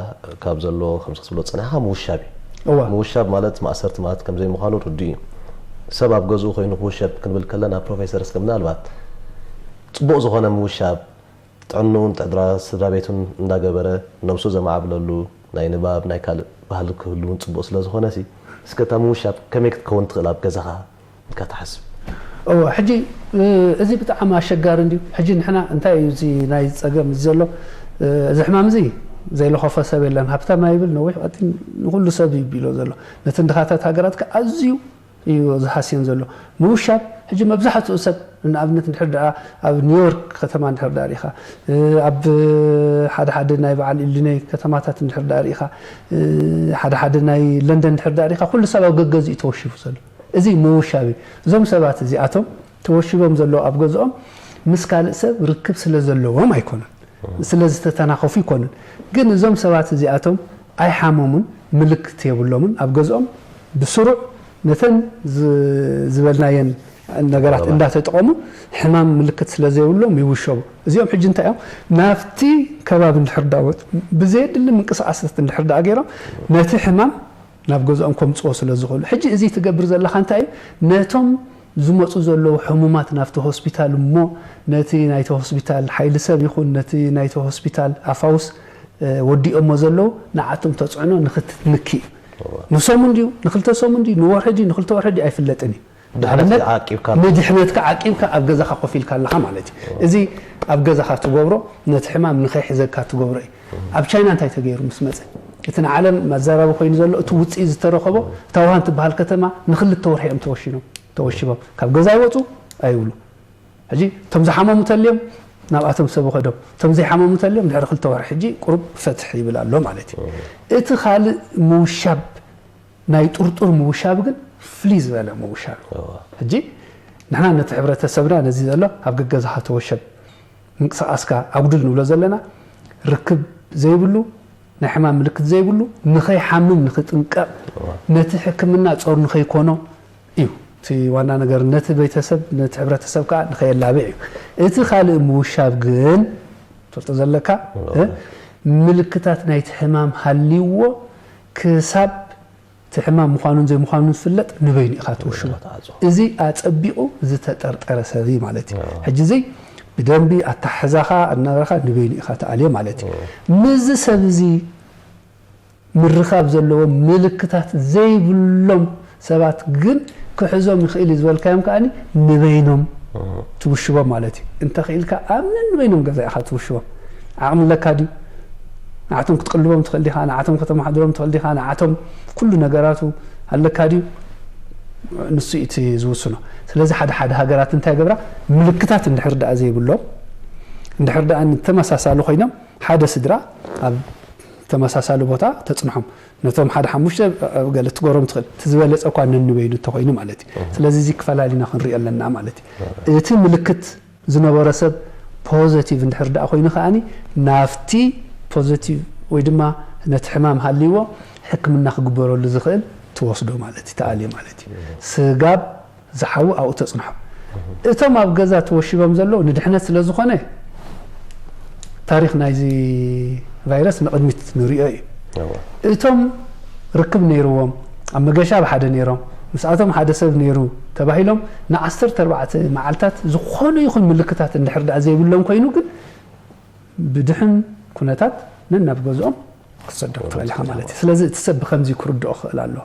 ካብ ዘለዎ ከምዚ ክትብሎ ዝጸናሕካ ምውሻብ እዩ። እዋ። ምውሻብ ማለት ማእሰርቲ ማለት ከም ዘይምዃኑ ርዱእ እዩ። ሰብ ኣብ ገዝኡ ኮይኑ ክውሸብ ክንብል ከለና ፕሮፌሰር እስከ ምናልባት ጽቡቕ ዝኾነ ምውሻብ ጥዕንኡን ጥዕድራ ስድራ ቤቱን እንዳገበረ ነብሱ ዘማዕብለሉ ናይ ንባብ ናይ ካልእ ባህሊ ክህሉ እውን ጽቡቕ ስለ ዝኾነ ሲ እስከ እታ ምውሻብ ከመይ ክትከውን ትኽእል ኣብ ገዛኻ ኢልካ ትሓስብ? እወ ሕጂ እዚ ብጣዕሚ ኣሸጋሪ እንድዩ። ሕጂ ንሕና እንታይ እዩ እዚ ናይ ጸገም እዚ ዘሎ እዚ ሕማም እዚ ዘይለኸፎ ሰብ የለን። ሃብታም ኣይብል ነዊሕ ቀጢን ንኹሉ ሰብ እዩ ቢሎ ዘሎ። ነተን ድኻታት ሃገራት ከኣ ኣዝዩ እዩ ዝሃስየን ዘሎ። ምውሻብ ሕጂ መብዛሕትኡ ሰብ ንኣብነት እንድሕር ደኣ ኣብ ኒውዮርክ ከተማ እንድሕር ደኣ ርኢኻ ኣብ ሓደ ሓደ ናይ በዓል ኢሊኖይ ከተማታት እንድሕር ደኣ ርኢኻ ሓደ ሓደ ናይ ለንደን እንድሕር ደኣ ርኢኻ ኩሉ ሰብ ኣብ ገገዝኡ ተወሺቡ ዘሎ። እዚ ምውሻብ እዩ። እዞም ሰባት እዚኣቶም ተወሺቦም ዘለዉ ኣብ ገዝኦም ምስ ካልእ ሰብ ርክብ ስለ ዘለዎም ኣይኮነን፣ ስለ ዝተተናኸፉ ኣይኮነን። ግን እዞም ሰባት እዚኣቶም ኣይሓመሙን፣ ምልክት የብሎምን። ኣብ ገዝኦም ብስሩዕ ነተን ዝበልናየን ነገራት እንዳተጠቐሙ ሕማም ምልክት ስለ ዘይብሎም ይውሸቡ። እዚኦም ሕጂ እንታይ እዮም ናብቲ ከባቢ እንድሕር ዳወት ብዘየድሊ ምንቅስቃሳት እንድሕር ዳ ገይሮም ነቲ ሕማም ናብ ገዝኦም ከምፅዎ ስለ ዝኽእሉ ሕጂ እዚ ትገብር ዘለኻ እንታይ እዩ ነቶም ዝመፁ ዘለዉ ሕሙማት ናብቲ ሆስፒታል እሞ ነቲ ናይቲ ሆስፒታል ሓይሊ ሰብ ይኹን ነቲ ናይቲ ሆስፒታል ኣፋውስ ወዲኦሞ ዘለዉ ንዓቶም ተፅዕኖ ንክትንኪ እዩ። ንሶም እንድዩ ንክልተ ሶም እንድዩ ንወርሒ ድዩ ንክልተ ወርሒ ድዩ ኣይፍለጥን እዩ። ንድሕነትካ ዓቂብካ ኣብ ገዛኻ ኮፍ ኢልካ ኣለኻ ማለት እዩ። እዚ ኣብ ገዛኻ ትገብሮ ነቲ ሕማም ንኸይሕዘካ ትገብሮ እዩ። ኣብ ቻይና እንታይ ተገይሩ ምስ መፀ እቲ ንዓለም መዛረቢ ኮይኑ ዘሎ እቲ ውፅኢት ዝተረኸቦ እታ ውሃን ትበሃል ከተማ ንክልተ ወርሒ እዮም ተወሽኖም ተወሽቦም ካብ ገዛ ይወፁ ኣይብሉ። ሕጂ እቶም ዝሓመሙ ተልዮም ናብኣቶም ሰብ ኸዶም እቶም ዘይሓመሙ ተልዮም ድሕሪ ክልተ ወርሒ ሕጂ ቁሩብ ፈትሕ ይብል ኣሎ ማለት እዩ። እቲ ካልእ ምውሻብ ናይ ጥርጡር ምውሻብ ግን ፍልይ ዝበለ ምውሻብ እዩ። ሕጂ ንሕና ነቲ ሕብረተሰብና ነዚ ዘሎ ኣብ ገገዛኻ ተወሸብ ምንቅስቃስካ ኣጉድል ንብሎ ዘለና ርክብ ዘይብሉ ናይ ሕማም ምልክት ዘይብሉ ንኸይሓምም ንኽጥንቀቕ ነቲ ሕክምና ጾር ንኸይኮኖ እዩ እቲ ዋና ነገር ነቲ ቤተሰብ ነቲ ሕብረተሰብ ከዓ ንኸየላብዕ እዩ። እቲ ካልእ ምውሻብ ግን ትፈልጦ ዘለካ ምልክታት ናይቲ ሕማም ሃልይዎ ክሳብ እቲ ሕማም ምዃኑን ዘይምዃኑን ዝፍለጥ ንበይኑ ኢኻ ትውሽቦ። እዚ ኣጸቢቑ ዝተጠርጠረ ሰብ እዩ ማለት እዩ። ሕጂ እዚ ብደንቢ ኣተሓሕዛኻ ኣናበረኻ ንበይኑ ኢኻ ትኣልዮ ማለት እዩ። ምስዚ ሰብ እዚ ምርኻብ ዘለዎም ምልክታት ዘይብሎም ሰባት ግን ክሕዞም ይኽእል እዩ ዝበልካዮም ከኣ ንበይኖም ትውሽቦም ማለት እዩ። እንተኽኢልካ ኣብ ነንበይኖም ገዛ ኢኻ ትውሽቦም። ዓቕሚ ኣለካ ድዩ? ንዓቶም ክትቅልቦም ትኽእል ዲኻ? ንዓቶም ከተመሓድሮም ትኽእል ዲኻ? ንዓቶም ኩሉ ነገራቱ ኣለካ ድዩ? ንሱ እዩ እቲ ዝውስኖ። ስለዚ ሓደ ሓደ ሃገራት እንታይ ገብራ ምልክታት እንድሕር ደኣ ዘይብሎም እንድሕር ደኣ ተመሳሳሊ ኮይኖም ሓደ ስድራ ኣብ ተመሳሳሊ ቦታ ተፅንሖም ነቶም ሓደ ሓሙሽተ ገለ ትገሮም ትኽእል እቲ ዝበለፀ እኳ ነንበይኑ እንተኮይኑ ማለት እዩ። ስለዚ እዚ ክፈላሊና ክንሪኦ ኣለና ማለት እዩ። እቲ ምልክት ዝነበሮ ሰብ ፖዘቲቭ እንድሕር ደኣ ኮይኑ ከኣኒ ናብቲ ፖዘቲቭ ወይ ድማ ነቲ ሕማም ሃልይዎ ሕክምና ክግበረሉ ዝኽእል ትወስዶ ማለት እዩ ተኣልዮ ማለት እዩ። ስጋብ ዝሓዊ ኣብኡ ተፅንሖ። እቶም ኣብ ገዛ ተወሺቦም ዘለዉ ንድሕነት ስለ ዝኾነ ታሪኽ ናይዚ ቫይረስ ንቕድሚት ንሪኦ እዩ። እቶም ርክብ ነይርዎም ኣብ መገሻ ብሓደ ነይሮም ምስኣቶም ሓደ ሰብ ነይሩ ተባሂሎም ንዓሰርተ ኣርባዕተ መዓልታት ዝኾነ ይኹን ምልክታት እንድሕር ደኣ ዘይብሎም ኮይኑ ግን ብድሕን ኩነታት ነናብ ገዝኦም ክትሰዶም ትኽእል ኢኻ ማለት እዩ። ስለዚ እቲ ሰብ ብኸምዚ ክርድኦ ክኽእል ኣለዎ።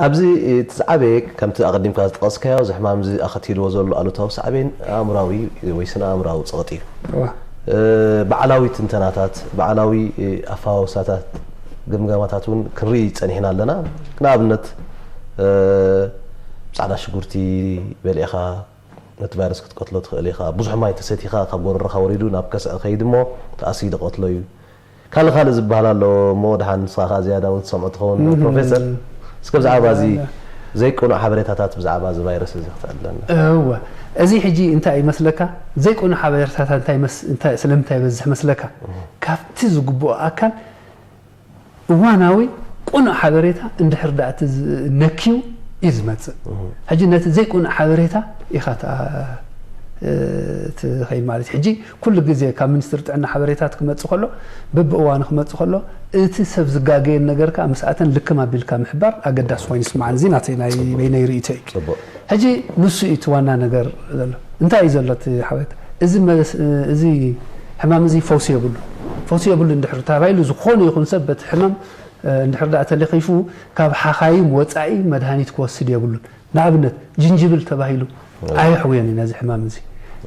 ኣብዚ እቲ ዝዓበየ ከምቲ ኣቐዲምካ ዝጠቐስካዮ እዚ ሕማም እዚ ኣኸቲልዎ ዘሎ ኣሉታዊ ሳዕቤን ኣእምራዊ ወይ ስነ ኣእምራዊ ጸቕጢ እዩ። ባዕላዊ ትንተናታት፣ ባዕላዊ ኣፈዋውሳታት፣ ግምገማታት እውን ክንርኢ ጸኒሕና ኣለና። ንኣብነት ጻዕዳ ሽጉርቲ በሊዕኻ ነቲ ቫይረስ ክትቀትሎ ትኽእል ኢኻ። ብዙሕ ማይ ተሰቲኻ ካብ ጎረሮኻ ወሪዱ ናብ ከስዐ ከይድ እሞ እቲ ኣሲድ ይቐትሎ እዩ። ካልእ ካልእ ዝበሃል ኣሎ እሞ፣ ደሓን ንስኻ ከኣ ዝያዳ እውን ትሰምዖ ትኸውን፣ ፕሮፌሰር። እስከ ብዛዕባ እዚ ዘይቅኑዕ ሓበሬታታት ብዛዕባ እዚ ቫይረስ እዚ ክትዕልለና። እወ፣ እዚ ሕጂ እንታይ ይመስለካ? ዘይቅኑዕ ሓበሬታታት እንታይ መስ-፣ እንታይ፣ ስለምንታይ ይበዝሕ መስለካ? ካብቲ ዝግብኦ ኣካል እዋናዊ ቅኑዕ ሓበሬታ እንድሕር ደኣ እቲ ዝ-፣ ነክዩ እዩ ዝመጽእ። ሕጂ ነቲ ዘይቅኑዕ ሓበሬታ ኢኻ ትኣ-፣ እ፣ ትኸይድ ማለት እዩ። ሕጂ ኩሉ ግዜ ካብ ሚኒስትሪ ጥዕና ሓበሬታት ክመጽእ ከሎ፣ በብእዋኑ ክመጽእ ከሎ፣ እቲ ሰብ ዝጋገየን ነገር ከኣ ምስ ኣተን ልክም ኣቢልካ ምሕባር ኣገዳሲ ኮይኑ ይስምዓኒ። እዚ ናተይ ናይ በይነይ ርእይቶ እዩ። ጽቡቕ። ሕጂ ንሱ እዩ እቲ ዋና ነገር ዘሎ። እንታይ እዩ ዘሎ እቲ ሓበሬታ? እዚ መስ-፣ እዚ ሕማም እዚ ፈውሲ የብሉ። ፈውሲ የብሉ እንድሕር ተባሂሉ፣ ዝኾነ ይኹን ሰብ በቲ ሕማም፣ እ፣ እንድሕር ደኣ ተለኺፉ፣ ካብ ሓኻይም ወጻኢ መድሃኒት ክወስድ የብሉን። ንኣብነት፣ ጅንጅብል ተባሂሉ ኣየሕውዮን እዩ ነዚ ሕማም እዚ።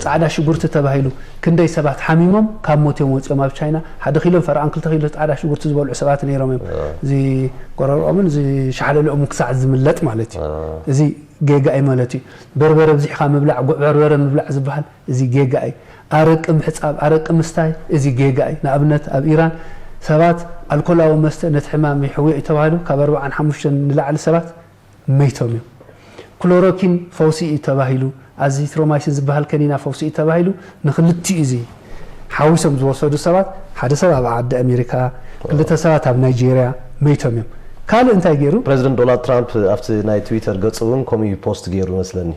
ጻዕዳ ሽጉርቲ ተባሂሉ፣ ክንደይ ሰባት ሓሚሞም ካብ ሞት እዮም ወጺኦም። ኣብ ቻይና ሓደ ኪሎን ፈረቓን ክልተ ኪሎ ጻዕዳ ሽጉርቲ ዝበልዑ ሰባት ነይሮም እዮም። እዚ ጎረርኦምን እዚ ሻሕለልኦምን ክሳዕ ዝምለጥ ማለት እዩ። እዚ ጌጋ እዩ ማለት እዩ። በርበረ ኣብዚሕካ ምብላዕ፣ ጉዕ በርበረ ምብላዕ ዝበሃል እዚ ጌጋ እዩ። ኣረቂ ምሕጻብ፣ ኣረቂ ምስታይ፣ እዚ ጌጋ እዩ። ንኣብነት፣ ኣብ ኢራን ሰባት ኣልኮላዊ መስተ ነቲ ሕማም የሕውዮ እዩ ተባሂሉ፣ ካብ ኣርብዓን ሓሙሽተን ንላዕሊ ሰባት መይቶም እዮም። ክሎሮኪን ፈውሲ እዩ ተባሂሉ፣ ኣዚትሮማይሲን ዝበሃል ከኒና ፈውሲ እዩ ተባሂሉ፣ ንክልቲኡ እዚ ሓዊሶም ዝወሰዱ ሰባት፣ ሓደ ሰብ ኣብ ዓዲ ኣሜሪካ፣ ክልተ ሰባት ኣብ ናይጄርያ መይቶም እዮም። ካልእ እንታይ ገይሩ? ፕረዚደንት ዶናልድ ትራምፕ ኣብቲ ናይ ትዊተር ገጹ እውን ከምኡ እዩ ፖስት ገይሩ ይመስለኒ።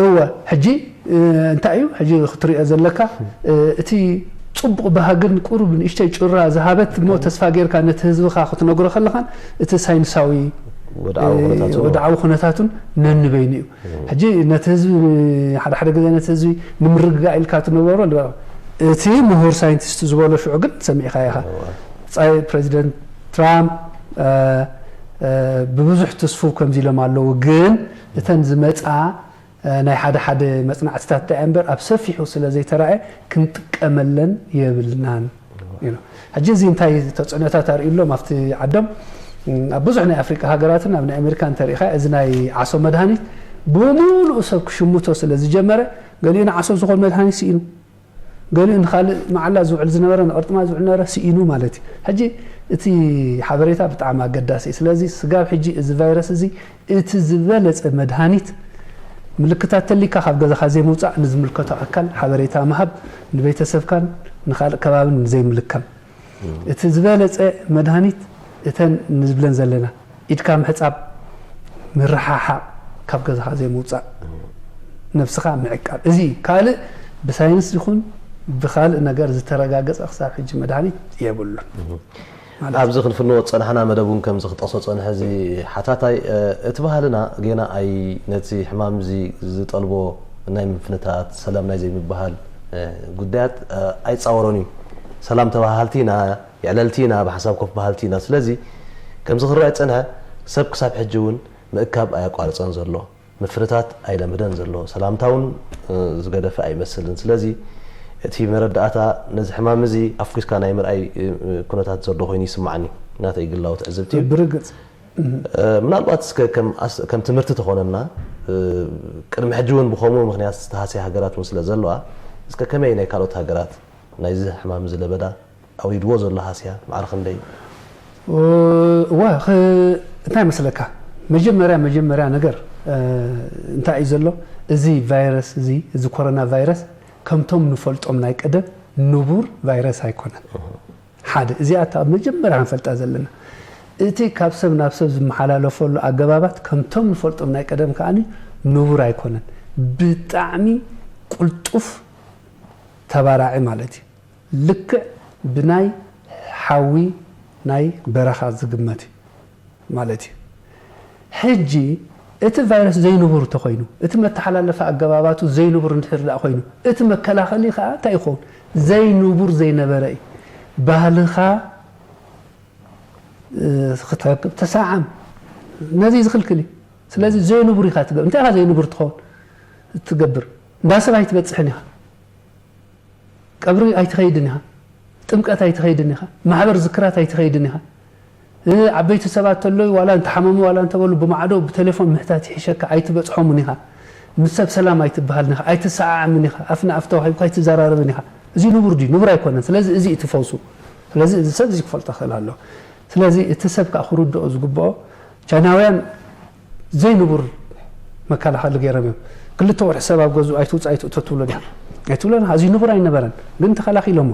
እወ፣ ሕጂ፣ እ፣ እንታይ እዩ? ሕጂ ክትሪኦ ዘለካ፣ እ፣ እቲ ጽቡቕ ባህግን ቁሩብ ንእሽተይ ጩራ ዝሃበት እሞ ተስፋ ጌርካ ነቲ ህዝብኻ ክትነግሮ ከለኻን እቲ ሳይንሳዊ፣ ወድዓዊ እ፣ ኩነታቱን ወድዓዊ ኩነታቱን ነንበይኑ እዩ። ሕጂ ነቲ ህዝቢ፣ ሓደ ሓደ ግዜ ነቲ ህዝቢ ንምርግጋእ ኢልካ ትነበሮ፣ እቲ ምሁር ሳይንቲስት ዝበሎ ሽዑ ግን ሰሚዕካ ኢኻ። እወ። ጻይ ፕረዚደንት ትራምፕ፣ እ፣ እ፣ ብብዙሕ ትስፉው ከምዚ ኢሎም ኣለዉ፣ ግን እተን ዝመጻ፣ እ፣ ናይ ሓደ ሓደ መጽናዕትታት ደኣ እምበር ኣብ ሰፊሑ ስለ ዘይተራእየ ክንጥቀመለን የብልናን ኢሉ። ሕጂ እዚ እንታይ ተጽዕኖታት ኣርእዩ ኣሎ ኣብቲ ዓዶም? እም፣ ኣብ ብዙሕ ናይ ኣፍሪቃ ሃገራትን ኣብ ናይ ኣሜሪካ እንተሪኢኻ፣ እዚ ናይ ዓሶ መድሃኒት ብምሉኡ ሰብ ክሽምቶ ስለ ዝጀመረ፣ ገሊኡ ንዓሶ ዝኾን መድሃኒት ስኢኑ፣ ገሊኡ ንኻልእ መዓላ ዝውዕል ዝነበረ፣ ንቅርጥማት ዝውዕል ነበረ፣ ስኢኑ ማለት እዩ። ሕጂ እቲ ሓበሬታ ብጣዕሚ ኣገዳሲ እዩ። ስለዚ ስጋብ ሕጂ እዚ ቫይረስ እዚ እቲ ዝበለጸ መድሃኒት፣ ምልክታት ተሊካ ካብ ገዛኻ ዘይምውጻእ፣ ንዝምልከቶ ኣካል ሓበሬታ ምሃብ፣ ንቤተሰብካን ንኻልእ ከባብን ንዘይምልከም። እቲ ዝበለጸ መድሃኒት እተን ንዝብለን ዘለና፣ ኢድካ ምሕጻብ፣ ምርሓሓቕ፣ ካብ ገዛኻ ዘይምውጻእ፣ ነብስኻ ምዕቃብ። እዚ ካልእ ብሳይንስ ይኹን ብኻልእ ነገር ዝተረጋገጸ ክሳብ ሕጂ መድሃኒት የብሉን። ማለት ኣብዚ ክንፍንዎ ዝጸናሕና መደብ እውን ከምዚ ክጠቕሶ ጸንሐ እዚ ሓታታይ፣ እ፣ እቲ ባህልና ጌና ኣይ ነቲ ሕማም እዚ ዝጠልቦ ናይ ምፍንታት፣ ሰላም ናይ ዘይምበሃል፣ እ፣ ጉዳያት፣ እ፣ ኣይጻወሮን እዩ። ሰላም ተባሃልቲ ኢና፣ የዕለልቲ ኢና፣ ብሓሳብ ኮፍ በሃልቲ ኢና። ስለዚ ከምዚ ክረኣ ዝጸንሐ ሰብ ክሳብ ሕጂ እውን ምእካብ ኣየቋርጸን ዘሎ። ምፍንታት ኣይለመደን ዘሎ፣ ሰላምታ እውን፣ እ፣ ዝገደፈ ኣይመስልን። ስለዚ እቲ መረዳእታ ነዚ ሕማም እዚ ኣፍኲስካ ናይ ምርኣይ፣ እ፣ እ፣ ኩነታት ዘሎ ኮይኑ ይስምዓኒ፣ ናተይ ግላዊ ትዕዝብቲ እዩ። ብርግጽ። እ፣ ምናልባት እስከ ከም ኣስ-፣ ከም ትምህርቲ ተኾነና፣ እ፣ ቅድሚ ሕጂ እውን ብኸምኡ ምኽንያት ዝተሃስያ ሃገራት እውን ስለ ዘለዋ፣ እስከ ከመይ ናይ ካልኦት ሃገራት ናይዚ ሕማም እዚ ለበዳ ኣውሪድዎ ዘሎ ሃስያ ማዕረ ክንደይ? እወ፣ ኸ-፣ እንታይ መስለካ? መጀመርያ፣ መጀመርያ ነገር፣ እ፣ እንታይ እዩ ዘሎ? እዚ ቫይረስ እዚ፣ እዚ ኮሮና ቫይረስ ከምቶም ንፈልጦም ናይ ቀደም ንቡር ቫይረስ ኣይኮነን። ሓደ፣ እዚኣ እታ መጀመርያ ክንፈልጣ ዘለና። እቲ ካብ ሰብ ናብ ሰብ ዝመሓላለፈሉ ኣገባባት ከምቶም ንፈልጦም ናይ ቀደም ከኣ ንቡር ኣይኮነን። ብጣዕሚ ቅልጡፍ ተባራዒ ማለት እዩ። ልክዕ ብናይ ሓዊ ናይ በረኻ ዝግመት እዩ ማለት እዩ። ሕጂ እቲ ቫይረስ ዘይንቡር እንተኾይኑ፣ እቲ መተሓላለፊ ኣገባባቱ ዘይንቡር እንድሕር ደኣ ኮይኑ፣ እቲ መከላኸሊ ከኣ እንታይ ይኸውን? ዘይንቡር ዘይነበረ እዩ። ባህልኻ፣ እ፣ ክትረክብ ተሰዓም። ነዚ ዝኽልክል እዩ። ስለዚ ዘይንቡር ኢኻ ትገብር። እንታይ ኢኻ ዘይንቡር ትኸውን? ትገብር? እንዳ ሰብ ኣይትበጽሕን ኢኻ። ቀብሪ ኣይትኸይድን ኢኻ። ጥምቀት ኣይትኸይድን ኢኻ። ማሕበር ዝክራት ኣይትኸይድን ኢኻ። እ፣ ዓበይቲ ሰባት ተለዩ ዋላ እንተሓመሙ ዋላ እንተበሉ ብማዕዶ ብቴሌፎን ምሕታት ይሕሸካ፣ ኣይትበጽሖምን ኢኻ። ምስ ሰብ ሰላም ኣይትበሃልን ኢኻ፣ ኣይትሰዓዓምን ኢኻ፣ ኣፍ ንኣፍ ተዋሂብካ ኣይትዘራረብን ኢኻ። እዚ ንቡር ድዩ? ንቡር ኣይኮነን። ስለዚ እዚ እቲ ፈውሱ። ስለዚ እዚ ሰብ እዚ ክፈልጦ ክእል ኣሎ። ስለዚ እቲ ሰብ ከዓ ክርድኦ ዝግብኦ፣ ቻይናውያን ዘይንቡር መከላኸሊ ገይሮም እዮም። ክልተ ወርሒ ሰብ ኣብ ገዝኡ ኣይትውፅእ ኣይትእቶ ትብሎ ዲኻ? ኣይትብሎን። እዚ ንቡር ኣይነበረን፣ ግን ተኸላኺሎሞ።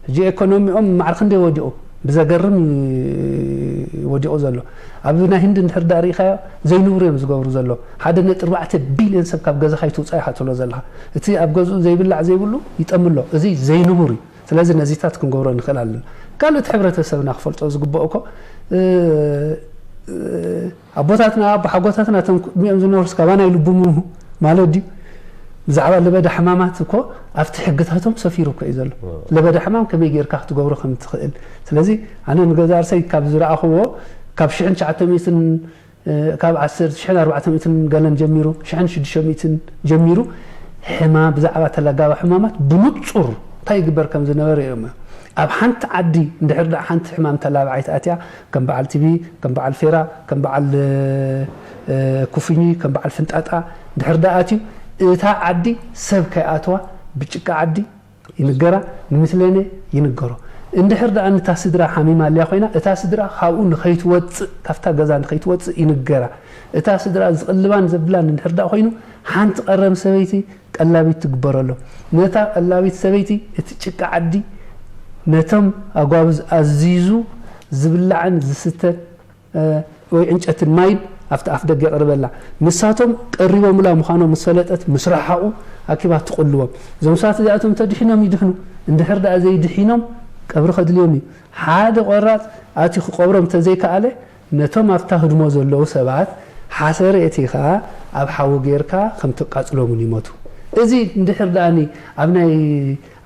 ሕጂ ኤኮኖሚኦም ማዕረ ክንደይ ወዲቑ፣ ብዘገርም እዩ ወዲቑ ዘሎ። ኣብ ናይ ህንዲ እንድሕር ዳ ርኢኻዮ፣ ዘይንቡር እዮም ዝገብሩ ዘሎ። ሓደ ነጥቢ ኣርባዕተ ቢልዮን ሰብ ካብ ገዛኻ ኣይትውፃእ ኢኻ ትብሎ ዘለኻ። እቲ ኣብ ገዝኡ ዘይብላዕ ዘይብሉ ይጠምሎ። እዚ ዘይንቡር እዩ። ስለዚ ነዚታት ክንገብሮ ንኽእል ኣለና። ካልእ እቲ ሕብረተሰብና ክፈልጦ ዝግብኦ እኮ፣ እ፣ እ፣ ኣቦታትና ኣቦሓጎታትና እቶም ቅድሚኦም ዝነበሩስ ካባና ይልብሙ ማለት ድዩ? ብዛዕባ ለበዳ ሕማማት እኮ ኣብቲ ሕግታቶም ሰፊሩ እኮ እዩ ዘሎ። ለበዳ ሕማም ከመይ ጌርካ ክትገብሮ ከም ትኽእል። ስለዚ ኣነ ንገዛ ርሰይ ካብ ዝረኣኽዎ ካብ ሽሕን ትሽዓተ ሚእትን፣ እ፣ ካብ ዓሰርተ ሽሕን ኣርባዕተ ሚእትን ገለን ጀሚሩ፣ ሽሕን ሽዱሽተ ሚእትን ጀሚሩ ሕማም፣ ብዛዕባ ተለጋባ ሕማማት ብንጹር እንታይ ይግበር ከም ዝነበረ እዮም። ኣብ ሓንቲ ዓዲ እንድሕር ደኣ ሓንቲ ሕማም ተላባዓይት ኣትያ፣ ከም በዓል ቲቢ፣ ከም በዓል ፌራ፣ ከም በዓል፣ እ፣ ኩፍኝ፣ ከም በዓል ፍንጣጣ እንድሕር ደኣ ኣትዩ፣ እታ ዓዲ ሰብ ከይኣትዋ ብጭቃ ዓዲ ይንገራ፣ ንምስለኔ ይንገሮ። እንድሕር ደኣ ንታ ስድራ ሓሚማ ኣልያ ኮይና፣ እታ ስድራ ካብኡ ንኸይትወጽእ፣ ካብታ ገዛ ንኸይትወጽእ ይንገራ። እታ ስድራ ዝቕልባን ዘብላን እንድሕር ደኣ ኮይኑ፣ ሓንቲ ቀረም ሰበይቲ ቀላቢት ትግበረሎም። ነታ ቀላቢት ሰበይቲ እቲ ጭቃ ዓዲ ነቶም ኣጓብዝ ኣዚዙ ዝብላዕን ዝስተን እ፣ ወይ ዕንጨትን ማይን ኣብቲ ኣፍ ደገ የቕርበላ። ንሳቶም ቀሪቦምላ ምዃኖም ምስ ፈለጠት፣ ምስ ረሓቑ ኣኪባ ትቕልዎም። እዞም ሰባት እዚኣቶም እንተድሒኖም ይድሕኑ፣ እንድሕር ደኣ ዘይድሒኖም ቀብሪ ከድልዮም እዩ። ሓደ ቆራጽ ኣትዩ ክቐብሮም እንተዘይከኣለ፣ ነቶም ኣብታ ህድሞ ዘለዉ ሰባት ሓሰር እቲኻ ኣብ ሓዊ ጌርካ ከም ተቃጽሎም እውን ይመቱ። እዚ እንድሕር ደኣኒ ኣብ ናይ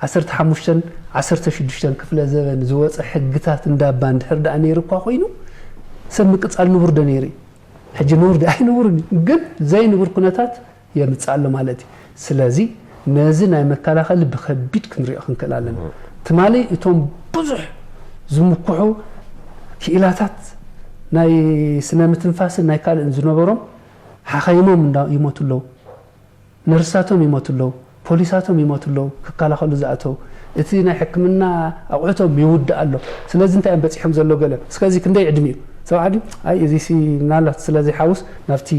ዓሰርተ ሓሙሽተን ዓሰርተ ሽዱሽተን ክፍለ ዘበን ዝወፀ ሕግታት እንዳባ እንድሕር ደኣ ነይሩ እኳ ኮይኑ፣ ሰብ ምቅፃል ንቡር ዶ ነይሩ እዩ? ሕጂ ንቡር ዶ ኣይንቡርን እዩ፣ ግን ዘይንቡር ኩነታት የምፅእ ኣሎ ማለት እዩ። ስለዚ ነዚ ናይ መከላኸሊ ብከቢድ ክንሪኦ ክንክእል ኣለና። ትማሊ እቶም ብዙሕ ዝምኩሑ ክኢላታት ናይ ስነ ምትንፋስን ናይ ካልእን ዝነበሮም ሓኸይሞም እንዳ ይሞቱ ኣለዉ። ነርሳቶም ይሞቱ ኣለዉ፣ ፖሊሳቶም ይሞቱ ኣለዉ፣ ክከላኸሉ ዝኣተዉ። እቲ ናይ ሕክምና ኣቑሑቶም ይውዳእ ኣሎ። ስለዚ እንታይ እዮም በፂሖም ዘሎ ገለ? እስከዚ ክንደይ ዕድሚኡ? ሰብዓ ድዩ? ኣይ፣ እዚ ሲ ምናልባት ስለ ዘይሓውስ ናብቲ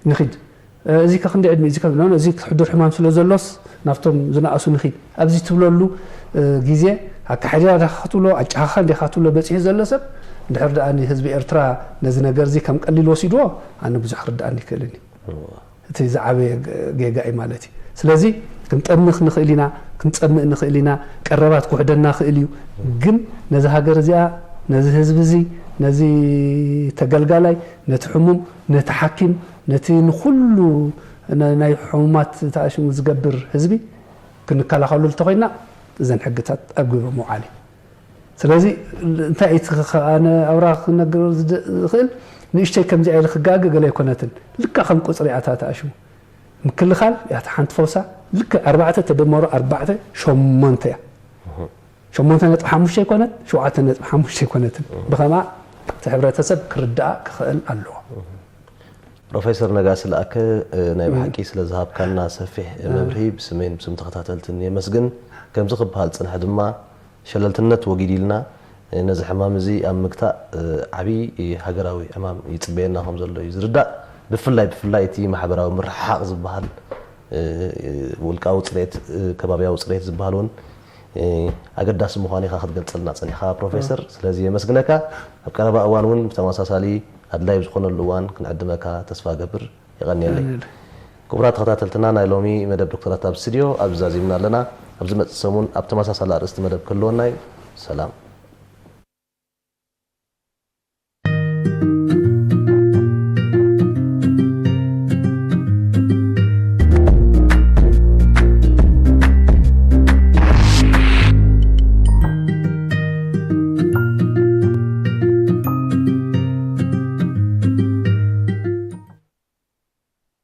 ንኺድ። እ፣ እዚ ከ ክንደይ ዕድሚኡ? እዚ ከ፣ ኖ፣ ኖ፣ እዚ ሕዱር ሕማም ስለ ዘሎስ ናብቶም ዝነኣሱ ንኺድ። ኣብዚ ትብለሉ፣ እ፣ ግዜ ኣካሒዳ ዲኻ ክትብሎ፣ ኣጨኻኻ እንዲኻ ክትብሎ በፂሑ ዘሎ ሰብ፣ እንድሕር ደኣ ንህዝቢ ኤርትራ ነዚ ነገር እዚ ከም ቀሊል ወሲድዎ፣ ኣነ ብዙሕ ክርድኣኒ ይክእልን እዩ። እቲ ዝዓበየ ገ-፣ ጌጋ እዩ ማለት እዩ። ስለዚ ክንጠምኽ ንኽእል ኢና፣ ክንጸምእ ንኽእል ኢና፣ ቀረባት ክውሕደና ክእል እዩ። ግን ነዚ ሃገር እዚኣ፣ ነዚ ህዝቢ እዚ፣ ነዚ ተገልጋላይ፣ ነቲ ሕሙም፣ ነቲ ሓኪም፣ ነቲ ንኹሉ ና-፣ ናይ ሕሙማት ተኣሽሙ ዝገብር ህዝቢ ክንከላኸሉ እንተኾይና እዘን ሕግታት ኣብ ግብሪ ምውዓል እዩ። ስለዚ እንታይ እቲ ኸ-፣ ኣነ ኣውራ ክነግር ዝድ-፣ ዝኽእል ንእሽተይ ከምዚኣ ኢለ ክጋገ ገለ ኣይኮነትን። ልካ ከም ቁጽሪ ኣታ ተኣሽሙ። ምክልኻል እያ እታ ሓንቲ ፈውሳ። ልክዕ ኣርባዕተ ተደመሩ ኣርባዕተ ሸሞንተ እያ። ሸሞንተ ነጥቢ ሓሙሽተ ኣይኮነት፣ ሸውዓተ ነጥቢ ሓሙሽተ ኣይኮነትን። ብኸምኣ እቲ ሕብረተሰብ ክርድኣ ክኽእል ኣለዎ። ፕሮፌሰር ነጋሲ ለኣከ፣ እ፣ ናይ ብሓቂ ስለ ዝሃብካና ሰፊሕ፣ እ፣ መብርሂ ብስመይን ብስም ተኸታተልትን የመስግን። ከምዚ ክበሃል ዝጸንሐ ድማ ሸለልትነት ወጊድ ኢልና፣ እ፣ ነዚ ሕማም እዚ ኣብ ምግታእ፣ እ፣ ዓብዪ ሃገራዊ ዕማም ይጽበየና ከም ዘሎ እዩ ዝርዳእ። ብፍላይ ብፍላይ እቲ ማሕበራዊ ምርሕሓቕ ዝበሃል፣ እ፣ ውልቃዊ ጽሬት፣ እ፣ ከባብያዊ ጽሬት ዝበሃል እውን፣ እ፣ ኣገዳሲ ምዃኑ ኢኻ ክትገልጸልና ጸኒሕካ ፕሮፌሰር። ስለዚ የመስግነካ። ኣብ ቀረባ እዋን እውን ብተመሳሳሊ ኣድላይ ኣብ ዝኾነሉ እዋን ክንዕድመካ ተስፋ እገብር። የቐንየለይ። ክቡራት ተኸታተልትና፣ ናይ ሎሚ መደብ ዶክተራት ኣብ ስቱድዮ ኣብዚ ዛዚምና ኣለና። ኣብ ዝመጽእ ሰሙን ኣብ ተመሳሳሊ ኣርእስቲ መደብ ክህልወና እዩ። ሰላም።